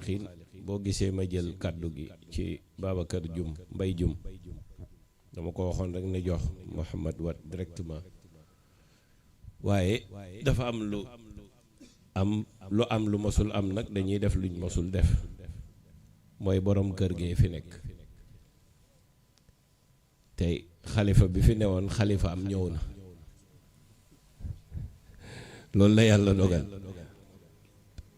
xiin boo gisee ma jël kàddu gi ci Babacar Jum Mbay Jum dama ko waxoon rek ne jox Mouhamad Wat directement waaye dafa am lu mosul am nag dañuy def luñ mosul def mooy borom kër gee fi nekk tey xalifa bi fi newoon xalifa am ñëw na loolu la yàlla dogal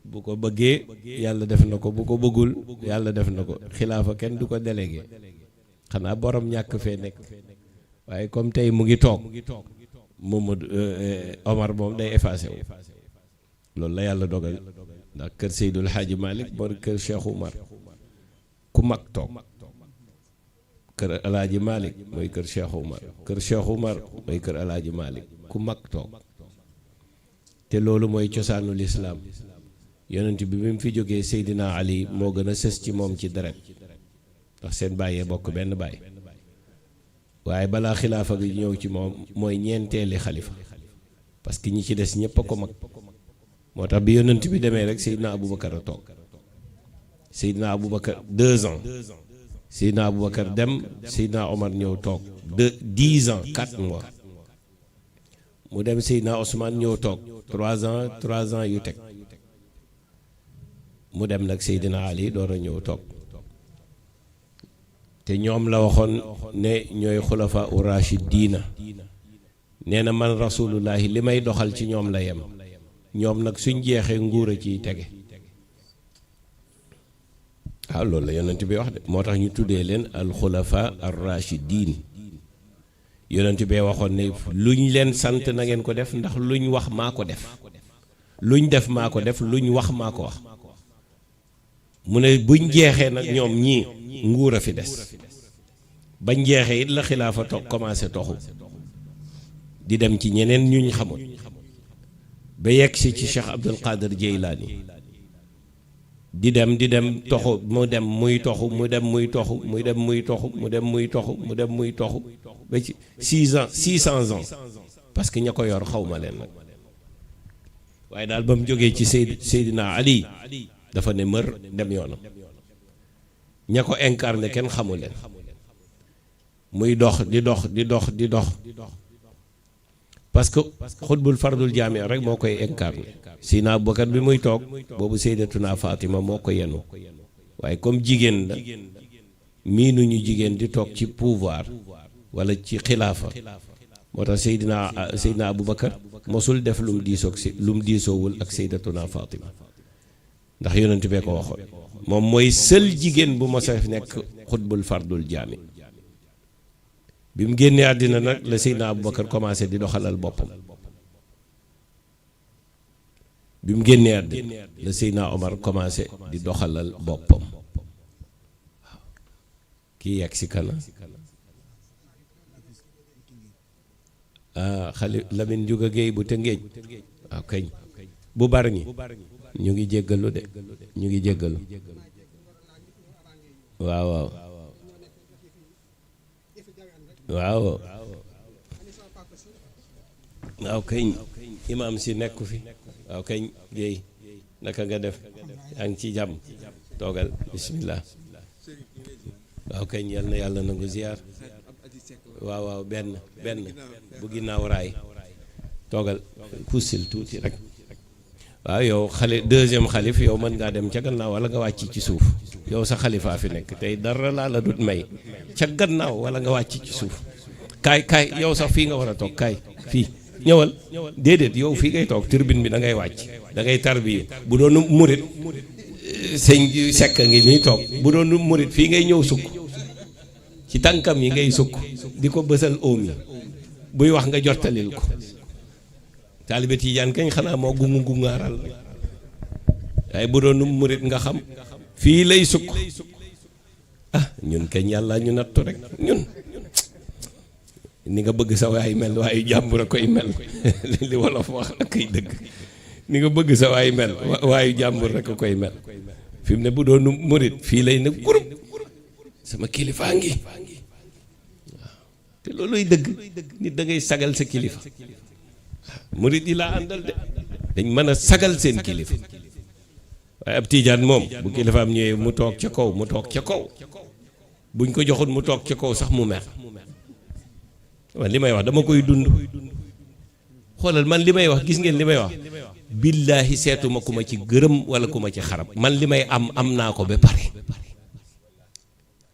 bu ko bëggee yàlla def na ko bu ko bëggul yàlla def na ko xilaafa kenn du ko délégué xanaa borom ñàkk fee nekk waaye comme tey mu ngi toog Mamadou Omar moom day effacé wu loolu la yàlla dogal ndax kër Seydul Xaaji Malick moo kër Cheikh Oumar ku mag toog kër Alaaji Malick mooy kër Cheikh Oumar kër Cheikh Oumar mooy kër Alaaji Malick ku mag toog te loolu mooy cosaanu lislaam yonent bi mu fi jógee Seydina Ali moo gën a sës ci moom ci deret ndax seen bàyyee bokk benn baay waaye balaa xilaafa gi ñëw ci moom mooy ñeenteeli xalifa parce que ñi ci des ñépp a ko mag moo tax bi yonent bi demee rek Seydina Aboubacar a toog Seydina Aboubacar 2 ans Seydina Aboubacar dem Seydina Omar ñëw toog 10 ans 4 mois mu dem Seydina Ousmane ñëw toog 3 ans yu teg mu dem nag Seydina Ali door a ñëw toog te ñoom la waxoon ne ñooy xulafa u rashidina nee na man rasulullahi li may doxal ci ñoom la yem ñoom nag suñ jeexee nguur a ciy tege waaw loolu la yonent bi wax de moo tax ñu tuddee leen al xulafa ar rashidin yonent bee waxoon ne luñ leen sant na ngeen ko def ndax luñ wax maa ko def luñ def maa ko def luñ wax maa ko wax mu ne buñ jeexee nag ñoom ñii nguur a fi des bañ jeexee it la xilaafa commencé toxu di dem ci ñeneen ñuñ xamul ba yegg si ci Cheikh Abdul Qadir Jeylaani di dem toxu mu dem muy toxu mu dem muy toxu mu dem muy toxu mu dem muy toxu mu dem muy toxu ba ci 600 ans parce que ña ko yor xaw ma leen nag waaye daal ba mu jógee ci Seydina Ali dafa ne mër dem yoonam ña ko incarné kenn xamul leen muy dox di dox parce que xutbul fardul jaami rek moo koy incarné Seydina Abubakar bi muy toog boobu Seydatuna Fatima moo ko yenu waaye comme jigéen la miinuñu jigéen di toog ci pouvoir wala ci xilaafa moo tax Seydina Abubakar mosul def lu mu diisoowul ak Seydatuna Fatima ndax yonent bee ko waxoon moom mooy seul jigéen bu mos a nekk xutbul fardul jaami bi mu génnee àddina nag la Seydina Aboubacar commencé di doxalal boppam bi mu génnee àddina la Seydina Omar commencé di doxalal boppam waaw kii yegg si kana xale Lamine Juga Géey bu Tëngéej waaw kañ bu bari ñi ñu ngi jéggalu de ñu ngi jéggalu waaw kañ imaam si nekku fi waaw kañ géey naka nga def yaa ngi ci jàmm toogal bismillah waaw kañ yal na yàlla nangu ziyaar waaw benn bu ginnaaw raay toogal puusil tuuti rek waaw yow deuxième xalif yow mën ngaa dem ca gannaaw wala nga wàcc ci suuf yow sa xalifaa fi nekk tey dara laa la dut may ca gannaaw wala nga wàcc ci suuf kaay yow sax fii nga war a toog kaay fii ñëwal déedéet yow fii ngay toog turbine bi da ngay wàcc da ngay tarbiyu bu doon murit sëñ sekk ngi nii toog bu doon murit fii ngay ñëw sukk ci tànkam yi ngay sukk di ko bësal oom yi buy wax nga jottalil ko taalibe Tijaan kañ xanaa moo gungu ngaaral waaye bu doon murit nga xam fii lay sukk ñun kañ yàlla ñu nattu rek ñun ni nga bëgg sa waay mel waaye jàmbur a koy mel li wolof wax la koy dëgg ni nga bëgg sa waay mel waaye jàmbur rek a koy mel fi mu ne bu doon murit fii lay ne groupe sama kilifaa ngi waaw te looluy dëgg nit da ngay sagal sa kilifa murit yi laa àndal de dañ mën a sagal seen kilifa waaye ab tiijaan moom bu kilifaam ñëwee mu toog ca kaw mu toog ca kaw buñ ko joxul mu toog ca kaw sax mu mer man li may wax dama koy dund xoolal man li may wax gis ngeen li may wax billaahi seetuma ku ma ci gërëm wala ku ma ci xarab man li may am naa ko ba pare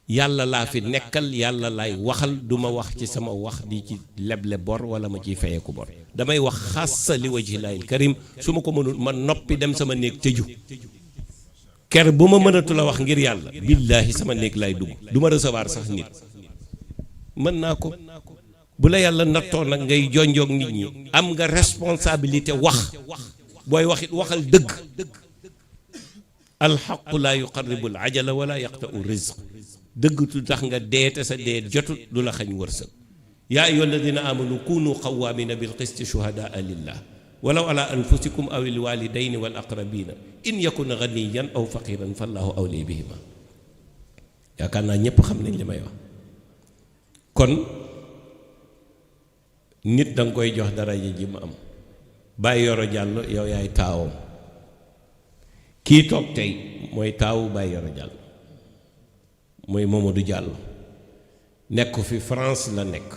yàlla laa fi nekkal yàlla laay waxal duma wax ci sama wax di ci leble bor wala ma ciy fayeeku bor damay wax xassa li wajhillaahil karim su ma ko mënul ma noppi dem sama néeg tëju ker bu ma mënatu la wax ngir yàlla billaahi sama néeg laay dugg du ma recevoir sax nit mën naa ko bu la yàlla nattoo nag ngay jonjoog nit ñi am nga responsabilité wax booy wax it waxal dëgg alxaqu laa yuqarribu al ajala wala yaqta'u rizq dëgg tu tax nga deete sa deet jotut du la xañ wërsëg yaa ayyuha alladina amanu kunu qawamina bil qisti shuhadaa lillah walaw ala anfusikum aw il walidayni wal aqrabina in yakun ganiyan aw faqiran fallahu awli bihima yaakaar naa ñépp xam nañ li may wax kon nit danga koy jox daraja ji ma am Baye Yoro Diallo yow yaay taawam kii toog tey mooy taawu Baye Yoro Diallo mooy Mamadou Diallo nekk fi France la nekk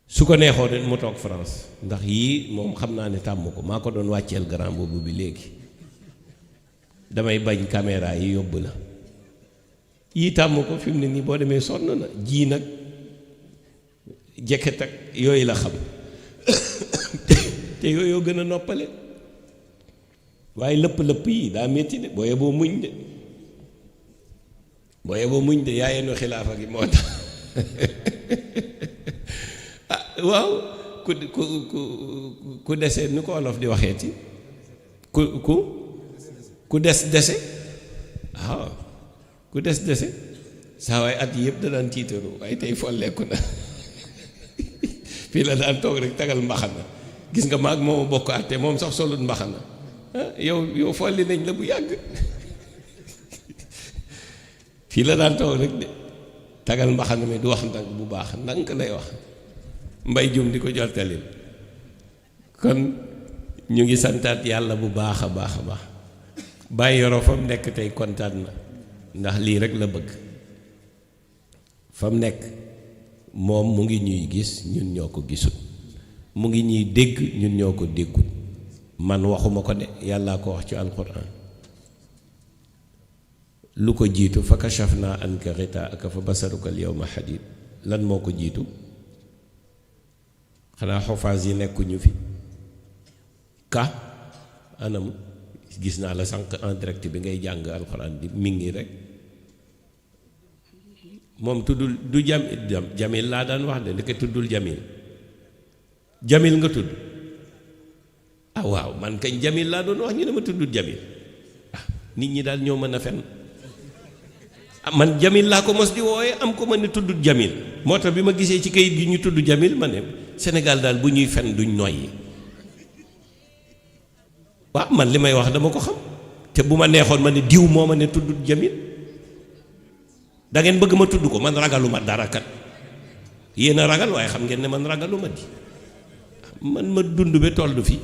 su ko neexoo de mu toog France ndax yii moom xam naa ne tàmm ko maa ko doon wàcceel grand boobu bi léegi damay bañ caméra yi yóbbu la yii tàmm ko fi mu ne nii boo demee sonn na ji nag jeket ak yooyu la xam te yooyu gën a noppale waaye lëpp-lëpp yi daa metti de boo yeboo muñ de boo yeboo muñ de yaa yenu xilaafa gi moo tax ah waaw ku dese ni ko wolof di waxeeti ku des dese waaw ku des dese saa waay at yëpp da daan tiitaru waaye tey folleeku na fii la daan toog rek tagal mbaxana gis nga maag moom bokk àtte moom sax solut mbaxana yow folli nañ la bu yàgg fii la daan toog rek de tagal mbaxana mi du wax ndànk bu baax ndànk lay wax mbay jum di ko jortalil kon ñu ngi santaat yàlla bu baax a baax a baax Baye Yoro fa mu nekk tey kontaan na ndax lii rek la bëgg fa mu nekk moom mu ngi ñuy gis ñun ñoo ko gisul mu ngi ñuy dégg ñun ñoo ko déggul man waxuma ko de yàllaa ko wax ci alquran lu ko jiitu fa kashafna anka ghitaa'aka fa basaruka al-yawma hadiid lan moo ko jiitu xanaa xofaas yi nekkuñu fi ka anam gis naa la sànq en direct bi ngay jàng alquran di mi ngi rek moom tuddul du jamil laa daan wax de ndeke tuddul jamil nga tudd ah waaw man kañ jamil laa doon wax ñu ne ma tuddul jamil ah nit ñi daal ñoo mën a fen ah man jamil laa ko mos di wooye am ko mën ne tuddul jamil moo tax bi ma gisee ci kayit gi ñu tudd jamil ma ne Sénégal daal bu ñuy fen duñ noyyi waaw man li may wax dama ko xam te bu ma neexoon ma ne diw moo ma ne tuddul jamil da ngeen bëgg ma tudd ko man ragaluma dara kat yéen a ragal waaye xam ngeen ne man ragaluma di man ma dund ba toll fi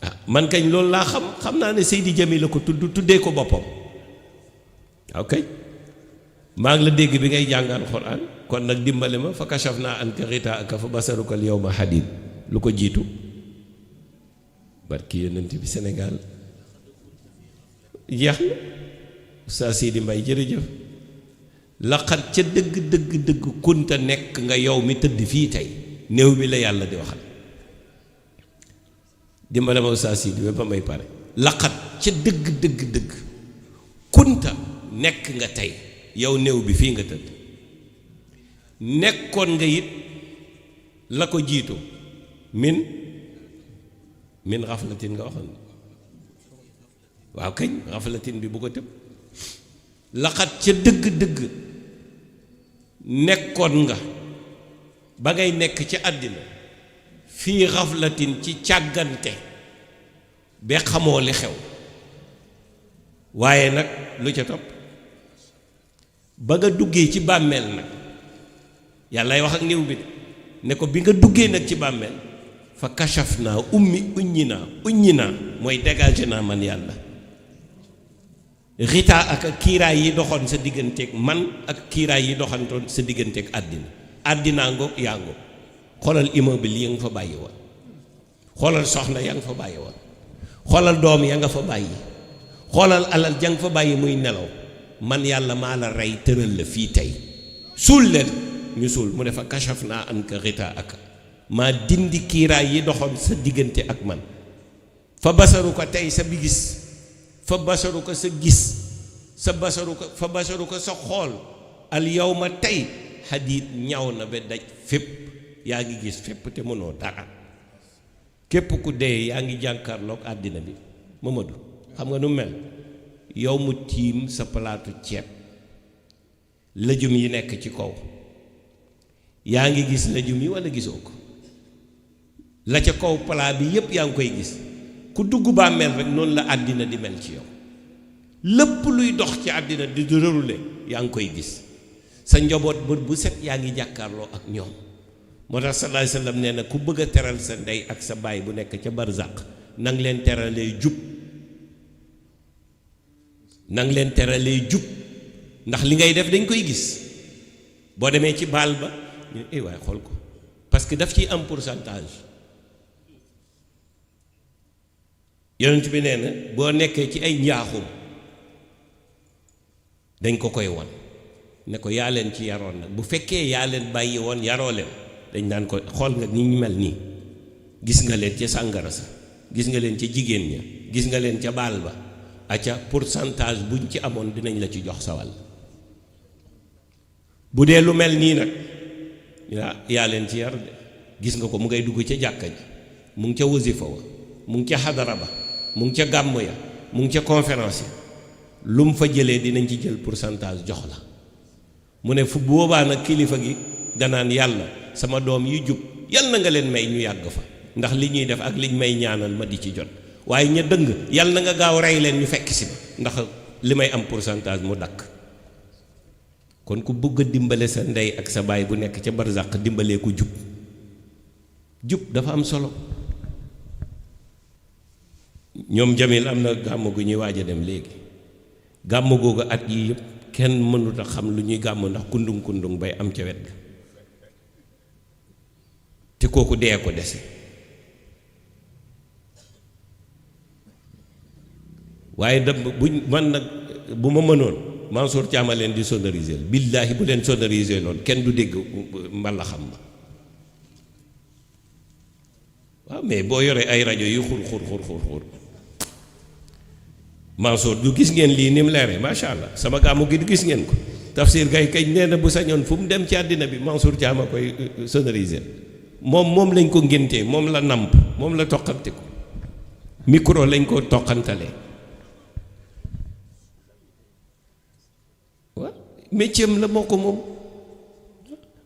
ah man kañ loolu laa xam naa ne Seydi Jamil la ko tuddee ko boppam ok maa ngi la dégg bi ngay jàng alxuraan kon nag dimbale ma fa kashafnaa anka ghitaa'aka fa basaruka al-yawma hadiid lu ko jiitu barki yonent bi Sénégal jeex na Oustaz Sidi Mbaye jërëjëf laqad ca dëgg kunta nekk nga yow mi tëdd fii tey néew bi la yàlla di waxal dimbale ma Oustaz Sidi ba may pare laqad ca dëgg kunta nekk nga tey yow néew bi fii nga tëdd nekkoon nga it la ko jiitu min xaflatin nga waxoon waaw kañ xaflatin bi bu ko tëb laqad ca dëgg nekkoon nga ba ngay nekk ci àddina fii xaflatin ci càggante ba xamoo li xew waaye nag lu ca topp ba nga duggee ci bàmmeel nag yàllaay wax ak néew bi de ne ko bi nga duggee nag ci bàmmeel fa kachaf naa uññi naa mooy dégagé naa man yàlla ritaa ak kiiraay yi doxoon sa digganteeg man ak kiiraay yi doxantoon sa digganteeg àddinaa ngoog yaa ngoog xoolal immeuble yi nga fa bàyyi woon xoolal soxna ya nga fa bàyyi woon xoolal doom ya nga fa bàyyi xoolal alal ja nga fa bàyyi muy nelaw man yàlla maa la rey tëral la fii tey suul leen ñu suul mu ne fa kachaf naa anka ritaa ak maa dindi kiiraay yi doxoon sa diggante ak man fa basaru ko tey sa bi gis fa basaru ko sa gis fa basaru ko sa xool al yawma tey xadiit ñaw na ba daj fépp yaa ngi gis fépp te mënoo dara képp ku dee yaa ngi jànkarloog àddina bi Mamadou xam nga nu mel yow mu tiim sa palaatu ceeb lëjum yi nekk ci kaw yaa ngi gis lëjum yi walla gisoo ko la ca kaw palaat bi yépp yaa ngi koy gis ku dugg bàmmeel rek noonu la àddina di mel ci yow lépp luy dox ci àddina di déroulé yaa ngi koy gis sa njaboot bët bu set yaa ngi jàkkaarloo ak ñoom moo tax sallallahu alayhi wasallam nee na ku bëgg a teral sa ndey ak sa baay bu nekk ca barzaq nang leen teralee jub ndax li ngay def dañ koy gis boo demee ci baal ba ñu waaye xool ko parce que daf ciy am pourcentage yonent bi nee na boo nekkee ci ay njaaxum dañ ko koy won ne ko yaa leen ci yaroon nag bu fekkee yaa leen bàyyi woon yaroo leen dañ daan ko xool nga ni ñu mel nii gis nga leen ca sàngara sa gis nga leen ca jigéen ña gis nga leen ca baal ba acca pourcentage buñ ci amoon dinañ la ci jox sawal bu dee lu mel nii nag yaa leen ci yar de gis nga ko mu ngay dugg ca jàkka ji mu ngi ca wasifa wa mu ngi ca xadara ba mu ngi ca gàmmu ya mu ngi ca conférence yi lu mu fa jëlee dinañ ci jël pourcentage jox la mu ne fu boobaa nag kilifa gi danaan yàlla sama doom yi jub yal na nga leen may ñu yàgg fa ndax li ñuy def ak liñ may ñaanal ma di ci jot waaye ña dëng yal na nga gaaw rey leen ñu fekk si ma ndax li may am pourcentage mu dakk kon ku bëgg a dimbale sa ndey ak sa baay bu nekk ca barzaq dimbalee ko jub dafa am solo ñoom Jamil am na gàmm gu ñuy waaj a dem léegi gàmm googu at yii yëpp kenn mënut a xam lu ñuy gàmm ndax kundung bay am ca wet ga te kooku dee ko dese waaye man nag bu ma mënoon Mansour Thiam leen di sonoriser billaahi bu leen sonoriser lool kenn du dégg mbala xam ma waaw mais boo yoree ay rajo yu xur Mansour du gis ngeen lii ni mu leere macha allah sama gàmmu gi du gis ngeen ko Tafsir Gaye kañ nee na bu sañoon fu mu dem ci àddina bi Mansour Thiam a koy sonoriser moom lañ ko ngéntee moom la namp moom la toqante ko micro lañ ko toqantalee waaw métier la moo ko moom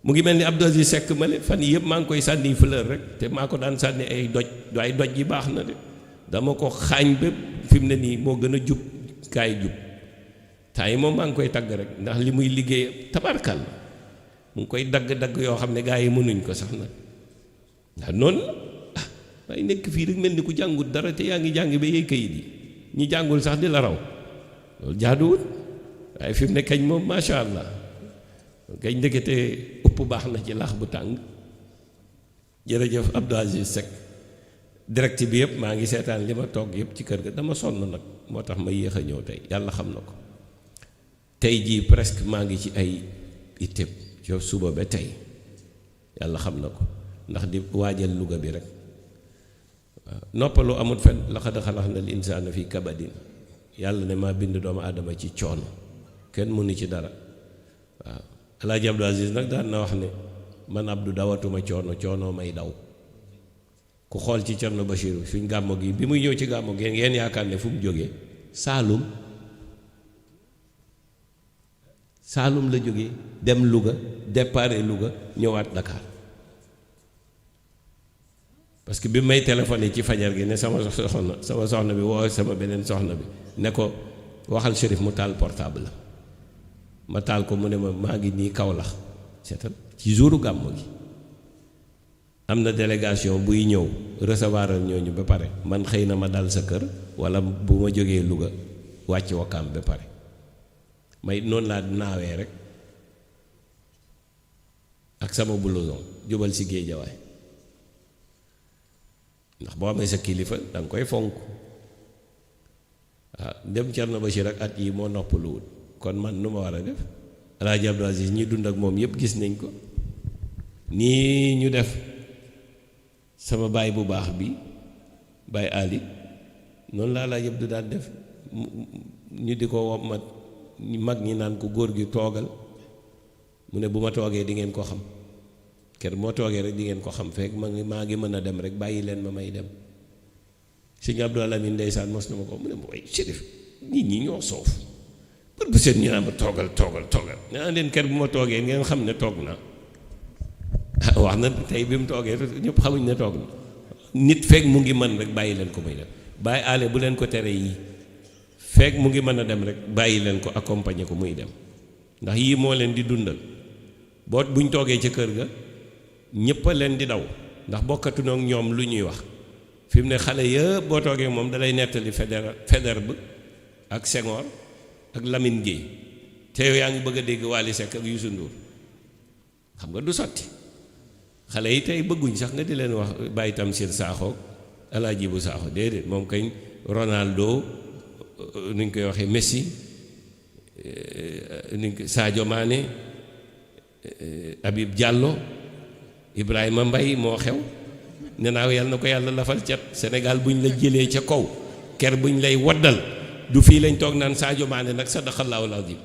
mu ngi mel ni Abdou Aziz Seck ma le fan yëpp maa ngi koy sànni fleur rek te maa ko daan sànni ay doj waaye doj yi baax na de dama ko xaañ bépp fi mu ne nii moo gën a jub kaay jub temps yi moom maa ngi koy tagg rek ndax li muy liggéey tabarkal mu ngi koy dagg-dagg yoo xam ne gaa yi mënuñ ko sax nag ndax noonu la waaye nekk fii rek mel ni ku jàngut dara te yaa ngi jàng ba yey kayit yi ñi jàngul sax di la raw loolu jaaduwut waaye fi mu ne kañ moom macha allah kañ ndekete upp baax na ci laax bu tàng jërëjëf Abdou Aziz Seck direct bi yëpp maa ngi seetaan li ma toog yëpp ci kër ga dama sonn nag moo tax ma yéex a ñëw tey yàlla xam na ko tey jii presque maa ngi ci ay itteb ci suba ba tey yàlla xam na ko ndax di waajal Louga bi rek waaw noppalu amut fen laqad xalaqnal insaana fi kabadin yàlla ne maa bind doomu aadama ci coono kenn mënu ci dara waaw Alaaji Abdou Aziz nag daan na wax ne man Abdou dawatuma coono may daw ku xool ci Cerno Bachiru suñ gàmmo gi bi muy ñëw ci gàmmo gi ngeen yaakaar ne fu mu jógee Saalum la jógee dem Louga déparé Louga ñëwaat Dakar parce que bi may téléphoné ci fajar gi ne sama soxna bi woo sama beneen soxna bi ne ko waxal Chérif mu taal portable la ma taal ko mu ne ma maa ngi nii Kaolack seetal ci jouru gàmmo gi am na délégation buy ñëw recevoiral ñooñu ba pare man xëy na ma dal sa kër wala bu ma jógee Louga wàcc Wakaam ba pare may noonu laa naawee rek ak sama blouson jubal si Géejawaay ndax boo amee sa kilifa da nga koy fonk waaw dem Thierno Bachir ak at yi moo noppaluwul kon man nu ma war a def El Hadj Abdou Aziz ñi dund ak moom yëpp gis nañ ko nii ñu def sama baay bu baax bi baay Ali noonu laa laa yëpp du daan def ñu di ko wommat mag ñi naan ko góor gi toogal mu ne bu ma toogee di ngeen ko xam ker moo toogee rek di ngeen ko xam fekk maa ngi mën a dem rek bàyyi leen ma may dem sëñ Abdou Alamine ndeysaan mos na ma ko mu ne ma way Chérif nit ñi ñoo soof bët bu seet ñu naan ma toogal naa leen ker bu ma toogee ngeen xam ne toog na wax na tey bi mu toogee ñëpp xamuñ ne toog na nit fekk mu ngi mën rek bàyyi leen ko muy dem bàyyi aale bu leen ko tere yii fekk mu ngi mën a dem rek bàyyi leen ko accompagner ko muy dem ndax yii moo leen di dundal boot buñ toogee ca kër ga ñëpp a leen di daw ndax bokkatu noog ñoom lu ñuy wax fi mu ne xale yëpp boo toogee moom dalay nettali Faidherbe ak Senghor ak Lamine Guèye te yow yaa ngi bëgg a dégg Wally Seck ak Youssou Ndour xam nga du sotti xale yi tey bëgguñ sax nga di leen wax Baye Tamsir Sakho El Hadj Ibou Sakho déedéet moom kañ Ronaldo ni ñu koy waxee Messi ni ko Sadio Mané Habib Diallo Ibrahima Mbaye moo xew nee naa yàlla na ko yàlla lafal cat Sénégal buñ la jëlee ca kaw ker buñ lay waddal du fii lañ toog naan Sadio Mané nag sadaqallaahu al-aziim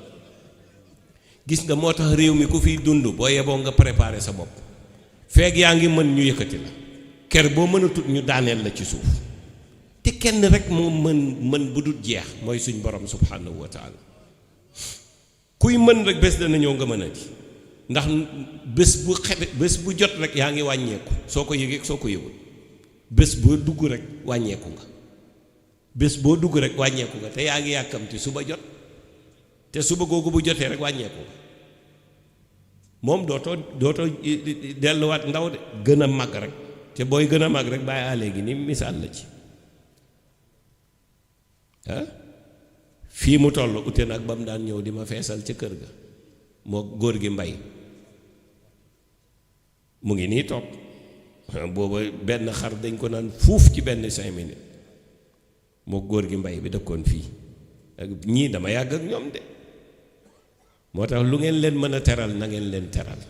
gis nga moo tax réew mi ku fiy dund boo yeboo nga préparer sa bopp feeg yaa ngi mën ñu yëkkati la ker boo mënatut ñu daaneel la ci suuf te kenn rek moo mën bu dul jeex mooy suñ borom subhanahu wa taala kuy mën rek bés dana ñëw nga mën a di ndax bés bu jot rek yaa ngi wàññeeku soo ko yëgee soo ko yëgul bés boo dugg rek wàññeeku nga bés boo dugg rek wàññeeku nga te yaa ngi yàkkamti suba jot te suba googu bu jotee rek wàññeeku nga moom dootoo delluwaat ndaw de gën a mag rek te booy gën a mag rek bàyyi a léegi ni misaal la ci fii mu toll ute nag ba mu daan ñëw di ma feesal ca kër ga moo góor gi mbay mu ngi nii toog booba benn xar dañ ko naan fuuf ci benn 5 minutes moo góor gi mbay bi dëkkoon fii ak ñii dama yàgg ak ñoom de moo tax lu ngeen leen mën a teral na ngeen leen teral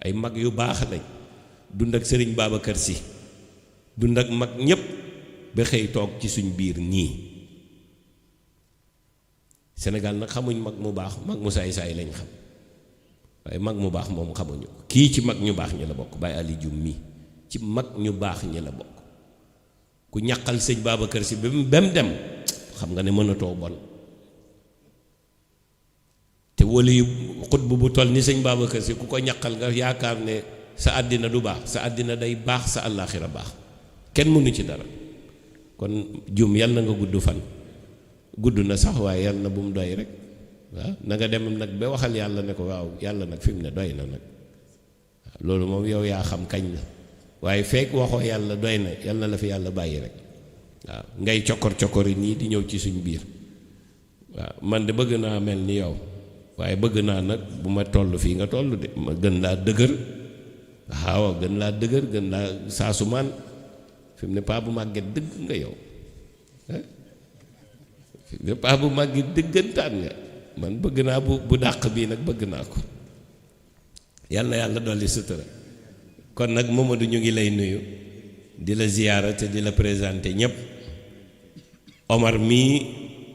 ay mag yu baax lañ dund ak sëriñ Babacar Si dund ak mag ñépp ba xëy toog ci suñ biir ñii Sénégal nag xamuñ mag mu baax mag mu saay-saay lañ xam waaye mag mu baax moom xamuñu ko kii ci mag ñu baax ñi la bokk Baye Ali Dioum mii ci mag ñu baax ñi la bokk ku ñaqal sëñ Babacar Si ba mu dem xam nga ne mënatoo bon te wala yu xutbu bu toll ni sëñ Babacar Si ku ko ñaqal nga yaakaar ne sa àddina du baax sa àddina day baax sa àllaaxira baax kenn mënu ci dara kon Dioum yal na nga gudd fan gudd na sax waaye yàlla na bu mu doy rek waaw na nga dem nag ba waxal yàlla ne ko waaw yàlla nag fi mu ne doy na nag loolu moom yow yaa xam kañ la waaye fekk waxoo yàlla doy na yàlla na la fi yàlla bàyyi rek waaw ngay cokor yi nii di ñëw ci suñ biir waaw man de bëgg naa mel ni yow waaye bëgg naa nag bu ma toll fii nga toll de ma gën laa dëgër waaw gën laa dëgër gën laa saasumaan fi mu ne paa bu màgget dëgg nga yow paa bu mag gi dëggantaan nga man bëgg naa bu dàq bii nag bëgg naa ko yal na yàlla dolli sutura kon nag Mamadou ñu ngi lay nuyu di la ziyaara te di la présenté ñépp Omar mii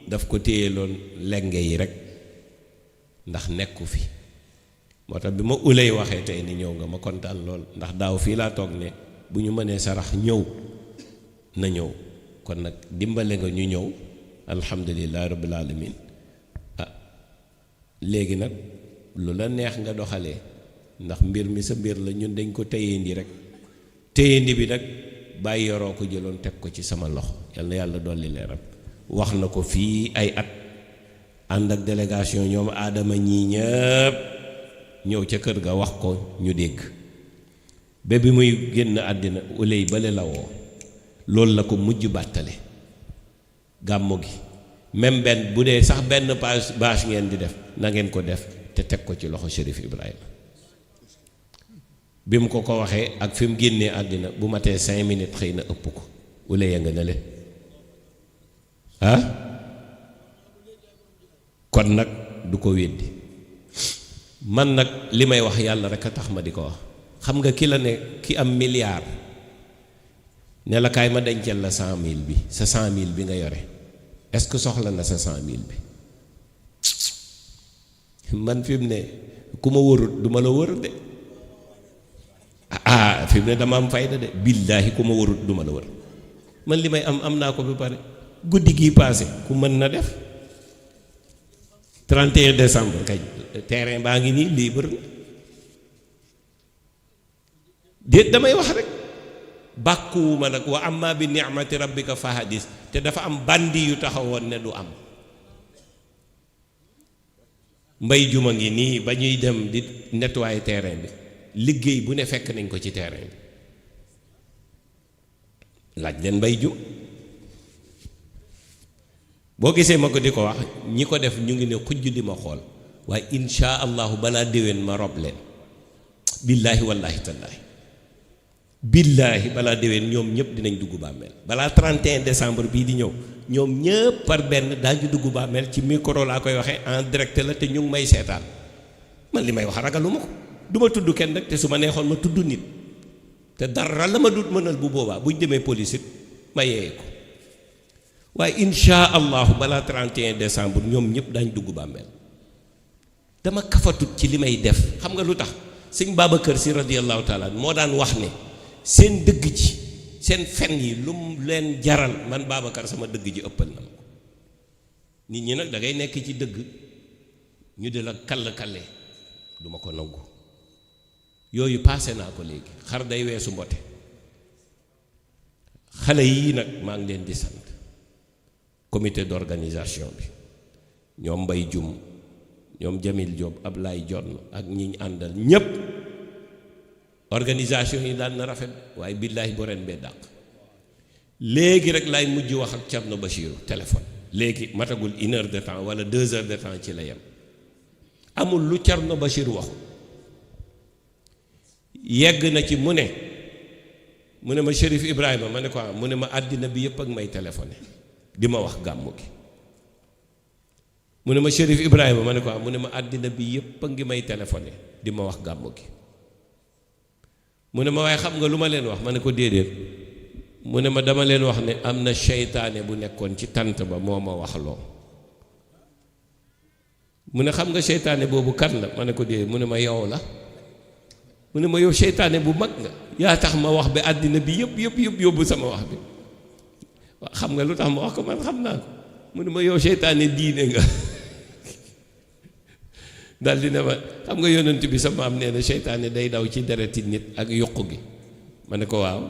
daf ko téyeloon lenge yi rek ndax nekku fi moo tax bi ma ulay waxee tey ni ñëw nga ma kontaan lool ndax daaw fii laa toog ne bu ñu mënee sarax ñëw na ñëw kon nag dimbale nga ñu ñëw alhamdulilah rabbil alamin léegi nag lu la neex nga doxalee ndax mbir mi sa mbir la ñun dañ ko téyendi rek téyendi bi nag bàyyi yoroo ko jëloon teg ko ci sama loxo yal na yàlla dolli leeram wax na ko fii ay at ànd ak délégation ñoom aadama ñii ñëpp ñëw ca kër ga wax ko ñu dégg ba bi muy génn àddina uley bale la woo loolu la ko mujj bàttale gàmmu gi même benn bu dee sax benn bâche ngeen di def na ngeen ko def te teg ko ci loxo Chérif Ibrahima bi mu ko waxee ak fi mu génnee àddina bu matee 5 minutes xëy na ëpp ko uley ya nga ne leen ah kon nag du ko weddi man nag li may wax yàlla rek a tax ma di ko wax xam nga ki la ne ki am milliard ne la kaay ma dencal la 100,000 bi sa 100,000 bi nga yore est-ce que soxla na sa 100,000 bi man fi mu ne ku ma wërut du ma la wër de fi mu ne dama am fayda de billaahi ku ma wërut du ma la wër man li may am naa ko ba pare guddi gii paase ku mën na def 31 décembre kay terrain baa ngi nii libre na déet damay wax rek bàkkuwuma nag wa amma bi ni'mati rabbika fa hadis te dafa am bandi yu taxawoon ne du am mbay juma ngi nii ba ñuy dem di nettoyer terrain bi liggéey bu ne fekk nañ ko ci terrain bi laaj leen mbay jum boo gisee ma ko di ko wax ñi ko def ñu ngi ne xujj di ma xool waaye insha allahu balaa déwén ma rob leen billaahi wallaahi tallaahi billaahi balaa déwén ñoom ñëpp dinañ dugg bàmmeel balaa 31 décembre bii di ñëw ñoom ñëpp par benn daañu dugg bàmmeel ci micro laa koy waxee en direct la te ñu ngi may seetaan man li may wax ragaluma ko du ma tudd kenn rek te su ma neexoon ma tudd nit te dara la ma dut mënal bu boobaa buñ demee police it ma yeeye ko waaye insha allahu balaa 31 décembre ñoom ñëpp daañ dugg bàmmeel dama kafatut ci li may def xam nga lu tax sëñ Babacar Si radiyallahu taala moo daan wax ne seen dëgg ji seen fen yi lu mu leen jaral man Babacar sama dëgg ji ëppal na ma ko nit ñi nag da ngay nekk ci dëgg ñu di la kall-kalle du ma ko nangu yooyu paase naa ko léegi xar day weesu mbote xale yii nag maa ngi leen di sant comité d'organisation bi ñoom Mbay Jum ñoom Jamil Diop Ablaye Jonn ak ñi ñu àndal ñépp organisation yi daan na rafet waaye billaahi bu ren bee dàq léegi rek laay mujj wax ak Thierno Bachirou téléphone léegi matagul 1 heure de temps wala 2 heures de temps ci la yem amul lu Thierno Bachirou waxu yegg na ci mu ne ma Chérif Ibrahima ma ne ko mu ne ma àddina bi yëpp ak may téléphoné di ma wax gàmmu gi mu ne ma Chérif Ibrahima ma ne ko mu ne ma àddina bi yëpp a ngi may téléphoné di ma wax gàmmu gi mu ne ma waaye xam nga lu ma leen wax ma ne ko déedéet mu ne ma dama leen wax ne am na seytaane bu nekkoon ci tant ba moo ma wax loo mu ne xam nga seytaane boobu kan la ma ne ko déedéet mu ne ma yow la mu ne ma yow seytaane bu mag nga yaa tax ma wax ba àddina bi yëpp yóbbu sama wax bi waaw xam nga lu tax ma wax ko man xam naa ko mu ne ma yow seytaane diine nga dal di ne ma xam nga yonent bi sama am nee na seytaane day daw ci dereti nit ak yokku gi ma ne ko waaw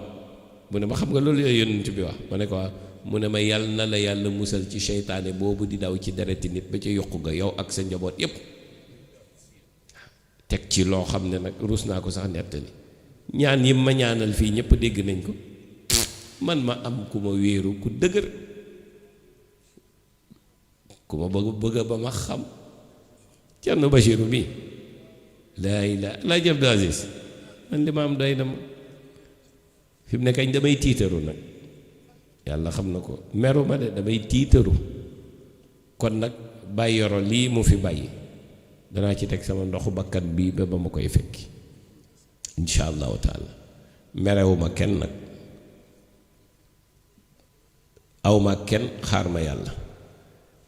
mu ne ma xam nga loolu yooyu yonent bi wax ma ne ko waaw mu ne ma yàlla na la yàlla musal ci seytaane boobu di daw ci dereti nit ba ci yokku ga yow ak sa njaboot yépp teg ci loo xam ne nag ruus naa ko sax nettali ñaan yi ma ñaanal fii ñëpp dégg nañ ko man ma am ku ma wéeru ku dëgër ku ma bëgg ba ma xam Thierno Bachirou mi laa ilaa laa jëf Abdou Aziz man li ma am doy na ma fi mu ne kañ damay tiitaru nag yàlla xam na ko meru ma de damay tiitaru kon nag bàyyi yoro lii mu fi bàyyi danaa ci teg sama ndoxu bakkat bii ba ma koy fekki insha allahu taala merewuma kenn nag awma kenn xaar ma yàlla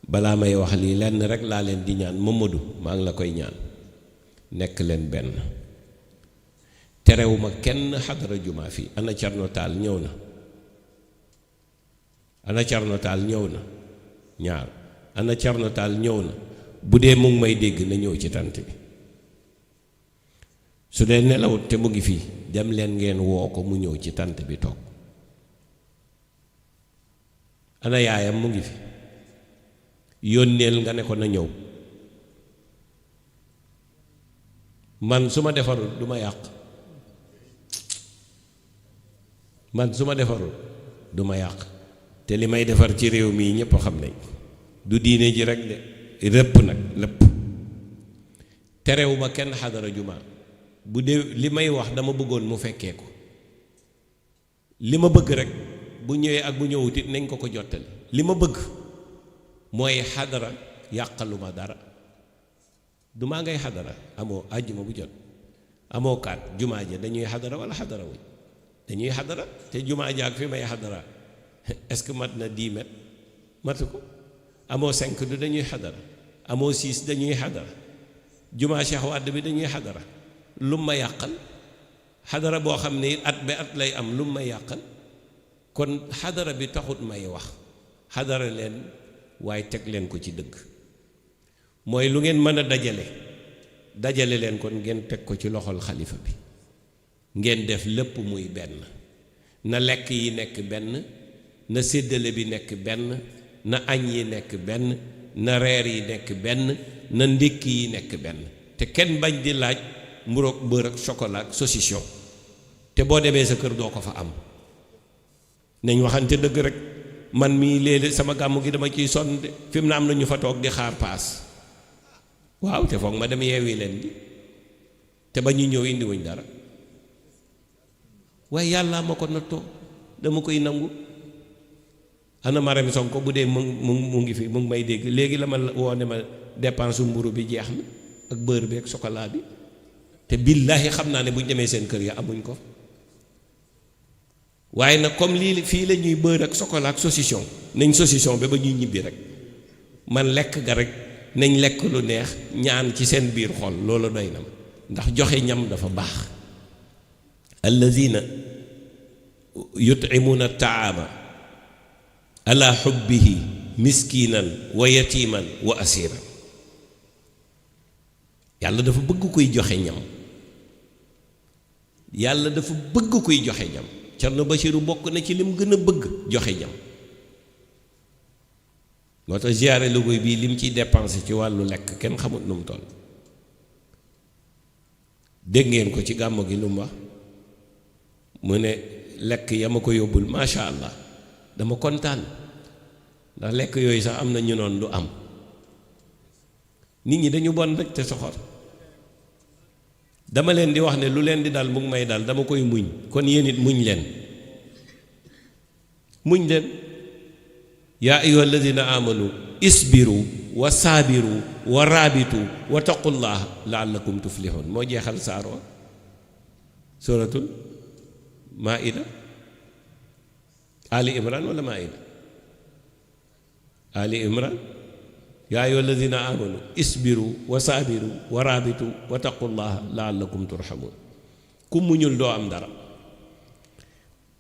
balaa may wax lii lenn rek laa leen di ñaan Mamadou maa ngi la koy ñaan nekk leen benn terewuma kenn xadara jumaa fii ana Thierno Tall ñëw na ana Thierno Tall ñëw na ñaar ana Thierno Tall ñëw na bu dee mu ngi may dégg na ñëw ci tant bi su dee nelawut te mu ngi fii dem leen ngeen woo ko mu ñëw ci tant bi toog ana yaayam mu ngi fi yónneel nga ne ko na ñëw man su ma defarul du ma yàq man su ma defarul du ma yàq te li may defar ci réew mii ñëpp xam nañ du diine ji rek de lépp nag lépp terewuma kenn xadara juma bu dee li may wax dama bëggoon mu fekkee ko li ma bëgg rek bu ñëwee ak bu ñëwut it nañ ko ko jottali li ma bëgg mooy xadara yàqaluma dara du maa ngay xadara amoo àjjuma bu jot amoo kaat jumaa ja dañuy xadara wala xadara wuñ dañuy xadara te jumaa ja ak fi may xadara est-ce que mat na 10 mètres matu ko amoo 5 du dañuy xadara amoo 6 dañuy xadara jumaa Cheikh Wade bi dañuy xadara lu ma yàqal xadara boo xam ne at ba at lay am lu ma yàqal kon xadara bi taxut may wax xadara leen waaye teg leen ko ci dëgg mooy lu ngeen mën a dajale leen kon ngeen teg ko ci loxol xalifa bi ngeen def lépp muy benn na lekk yi nekk benn na séddale bi nekk benn na añ yi nekk benn na reer yi nekk benn na ndékki yi nekk benn te kenn bañ di laaj mburoog beurre ak chocolat ak saucisson te boo demee sa kër doo ko fa am nañ waxante dëgg rek man mii léeg-léeg sama gàmmu gi dama ciy sonn de fi mu ne am na ñu fa toog di xaar paas waaw te foog ma dem yeewi leen bi te ba ñu ñëw indiwuñ dara waaye yàlla ma ko nattoo dama koy nangu ana Marème Sonko bu dee mu ngi fi mu ngi may dégg léegi la ma woo ne ma dépense mburu bi jeex na ak beurre bi ak chocolat bi te billaahi xam naa ne buñ demee seen kër ya amuñ ko waaye nag comme lii fii la ñuy beurre ak chocolat ak saucisson nañ saucisson ba ñuy ñibbi rek man lekk ga rek nañ lekk lu neex ñaan ci seen biir xol loolu doy na ma ndax joxe ñam dafa baax allazina yut'imuna taama ala xubbihi miskinan wa yatiman wa asiran yàlla dafa bëgg koy joxe ñam yàlla dafa bëgg koy joxe ñam Cerno Bachiru bokk na ci lim gën a bëgg joxe ñam moo tax ziyaare Louga bii lim ciy dépensé ci wàllu lekk kenn xamut nu mu toll dégg ngeen ko ci gàmmu gi lu mu wax mu ne lekk ya ma ko yóbbul macha allah dama kontaan ndax lekk yooyu sax am na ñu noon du am nit ñi dañu bon rek te soxor dama leen di wax ne lu leen di dal mu ngi may dal dama koy muñ kon yéen it muñ leen yaa ayyuha alladina amanu isbiru wa saabiru wa raabitu wa taqullaha laallakum tuflihun moo jeexal saar wa suratul maida ali imran wala maida ali imran yaa ayyuha alladina amanu isbiru wa saabiru wa raabitu wa taqullaha laallakum turhamun ku muñul doo am dara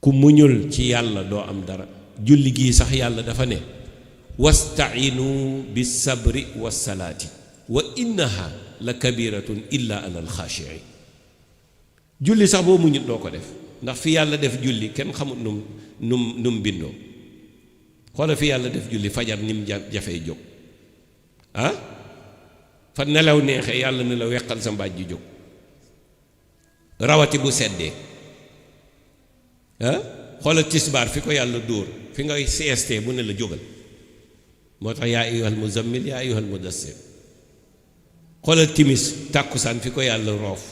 ku muñul ci yàlla doo am dara julli gii sax yàlla dafa ne wastainu bis sabri was salaati wa innaha la kabiratun illa ala alxaashiin julli sax boo muñut doo ko def ndax fi yàlla def julli kenn xamut num bindoo xoola fi yàlla def julli fajar nim jafee jóg ah fa nelaw neexee yàlla ne la weqal sa mbaaj ji jóg rawati bu seddee ah xoolal tisbaar fi ko yàlla dóor fi ngay sieste bu ne la jógal moo tax yaa ayyuhal muzammil yaa ayyuhal mudassir xoolal timis tàkkusaan fi ko yàlla roof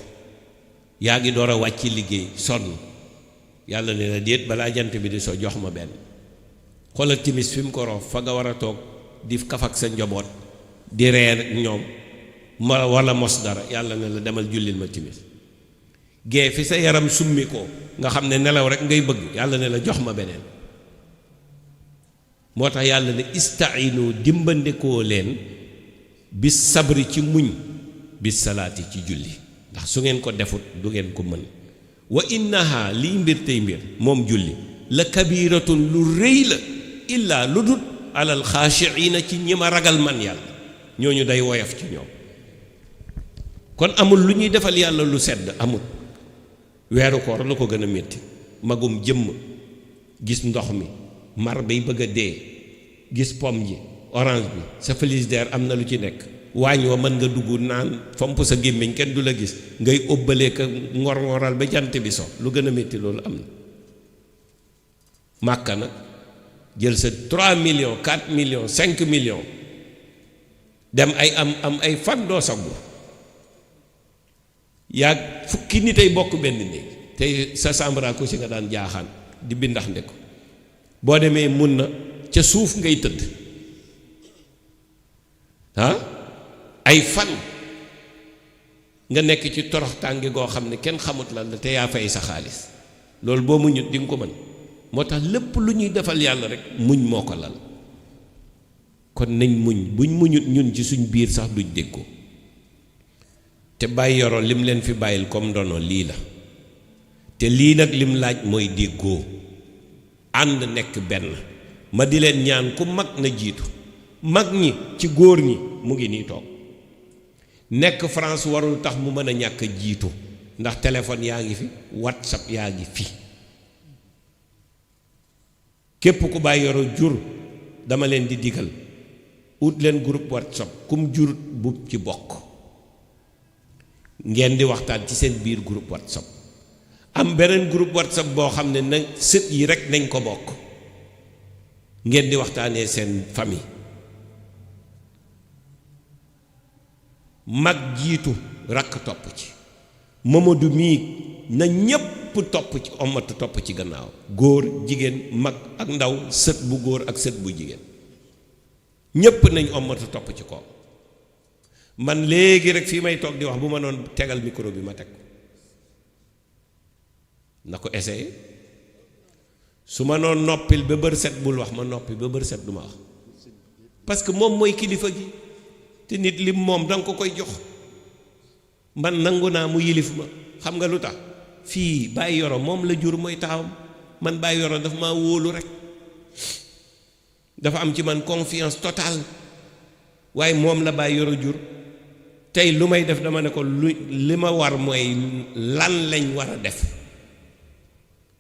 yaa ngi door a wàcc liggéey sonn yàlla ne la déet balaa jant bi di so jox ma benn xoolal timis fi mu ko roof fa nga war a toog di kaf ak sa njaboot di reer ñoom ma wala mos dara yàlla ne la demal jullil ma timis gee fi sa yaram summi ko nga xam ne nelaw rek ngay bëgg yàlla ne la jox ma beneen moo tax yàlla ne istainu dimbandikoo leen bis sabri ci muñ bis salaati ci julli ndax su ngeen ko defut du ngeen ko mën wa innaha liy mbir tey mbir moom julli la kabiratun lu rëy la illaa lu dut alal xaashiina ci ñi ma ragal man yàlla ñooñu day woyof ci ñoom kon amul lu ñuy defal yàlla lu sedd amul weeru koor la ko gën a métti magum jëmm gis ndox mi mar bay bëgg a dee gis pomme ji orange bi sa frigidaire am na lu ci nekk waañ wa mën nga dugg naan fomp sa gémmiñ kenn du la gis ngay ëbbalee ka ngor-ngoral ba jant bi so lu gën a métti loolu am na màkka nag jël sa 3 millions 4 millions 5 millions dem ay am ay fan doo saggu yaa fukki nit ay bokk benn néeg tey sa chambre à coucher nga daan jaaxaan di bindax nde ko boo demee mun na ca suuf ngay tëdd ay fan nga nekk ci torox tànge goo xam ne kenn xamut lan la te yaa fay sa xaalis loolu boo muñut di nga ko mën moo tax lépp lu ñuy defal yàlla rek muñ moo ko lal kon nañ muñ buñ muñut ñun ci suñ biir sax duñ déggoo te bàyyi yoro lim leen fi bàyyil comme ndono lii la te lii nag lim laaj mooy déggoo ànd nekk benn ma di leen ñaan ku mag na jiitu mag ñi ci góor ñi mu ngi nii toog nekk France warul tax mu mën a ñàkk jiitu ndax téléphone yaa ngi fi WhatsApp yaa ngi fi képp ku bàyyi yoro jur dama leen di digal ut leen groupe WhatsApp kum jur bu ci bokk ngeen di waxtaan ci seen biir groupe WhatsApp am beneen groupe WhatsApp boo xam ne na sët yi rek nañ ko bokk ngeen di waxtaanee seen famille mag jiitu rakk topp ci Mamadou mii na ñépp topp ci omatu topp ci gannaaw góor jigéen mag ak ndaw sët bu góor ak sët bu jigéen ñépp nañ omatu topp ci ko man léegi rek fii may toog di wax bu ma noon tegal micro bi ma teg ko na ko essayé su ma noon noppil ba bër set bul wax ma noppi ba bër set du ma wax parce que moom mooy kilifa gi te nit lim moom danga ko koy jox man nangu naa mu yilif ma xam nga lu tax fii Baye Yoro moom la jur mooy taawam man Baye Yoro dafa maa wóolu rek dafa am ci man confiance totale waaye moom la Baye Yoro jur tey lu may def dama ne ko li ma war mooy lan lañ war a def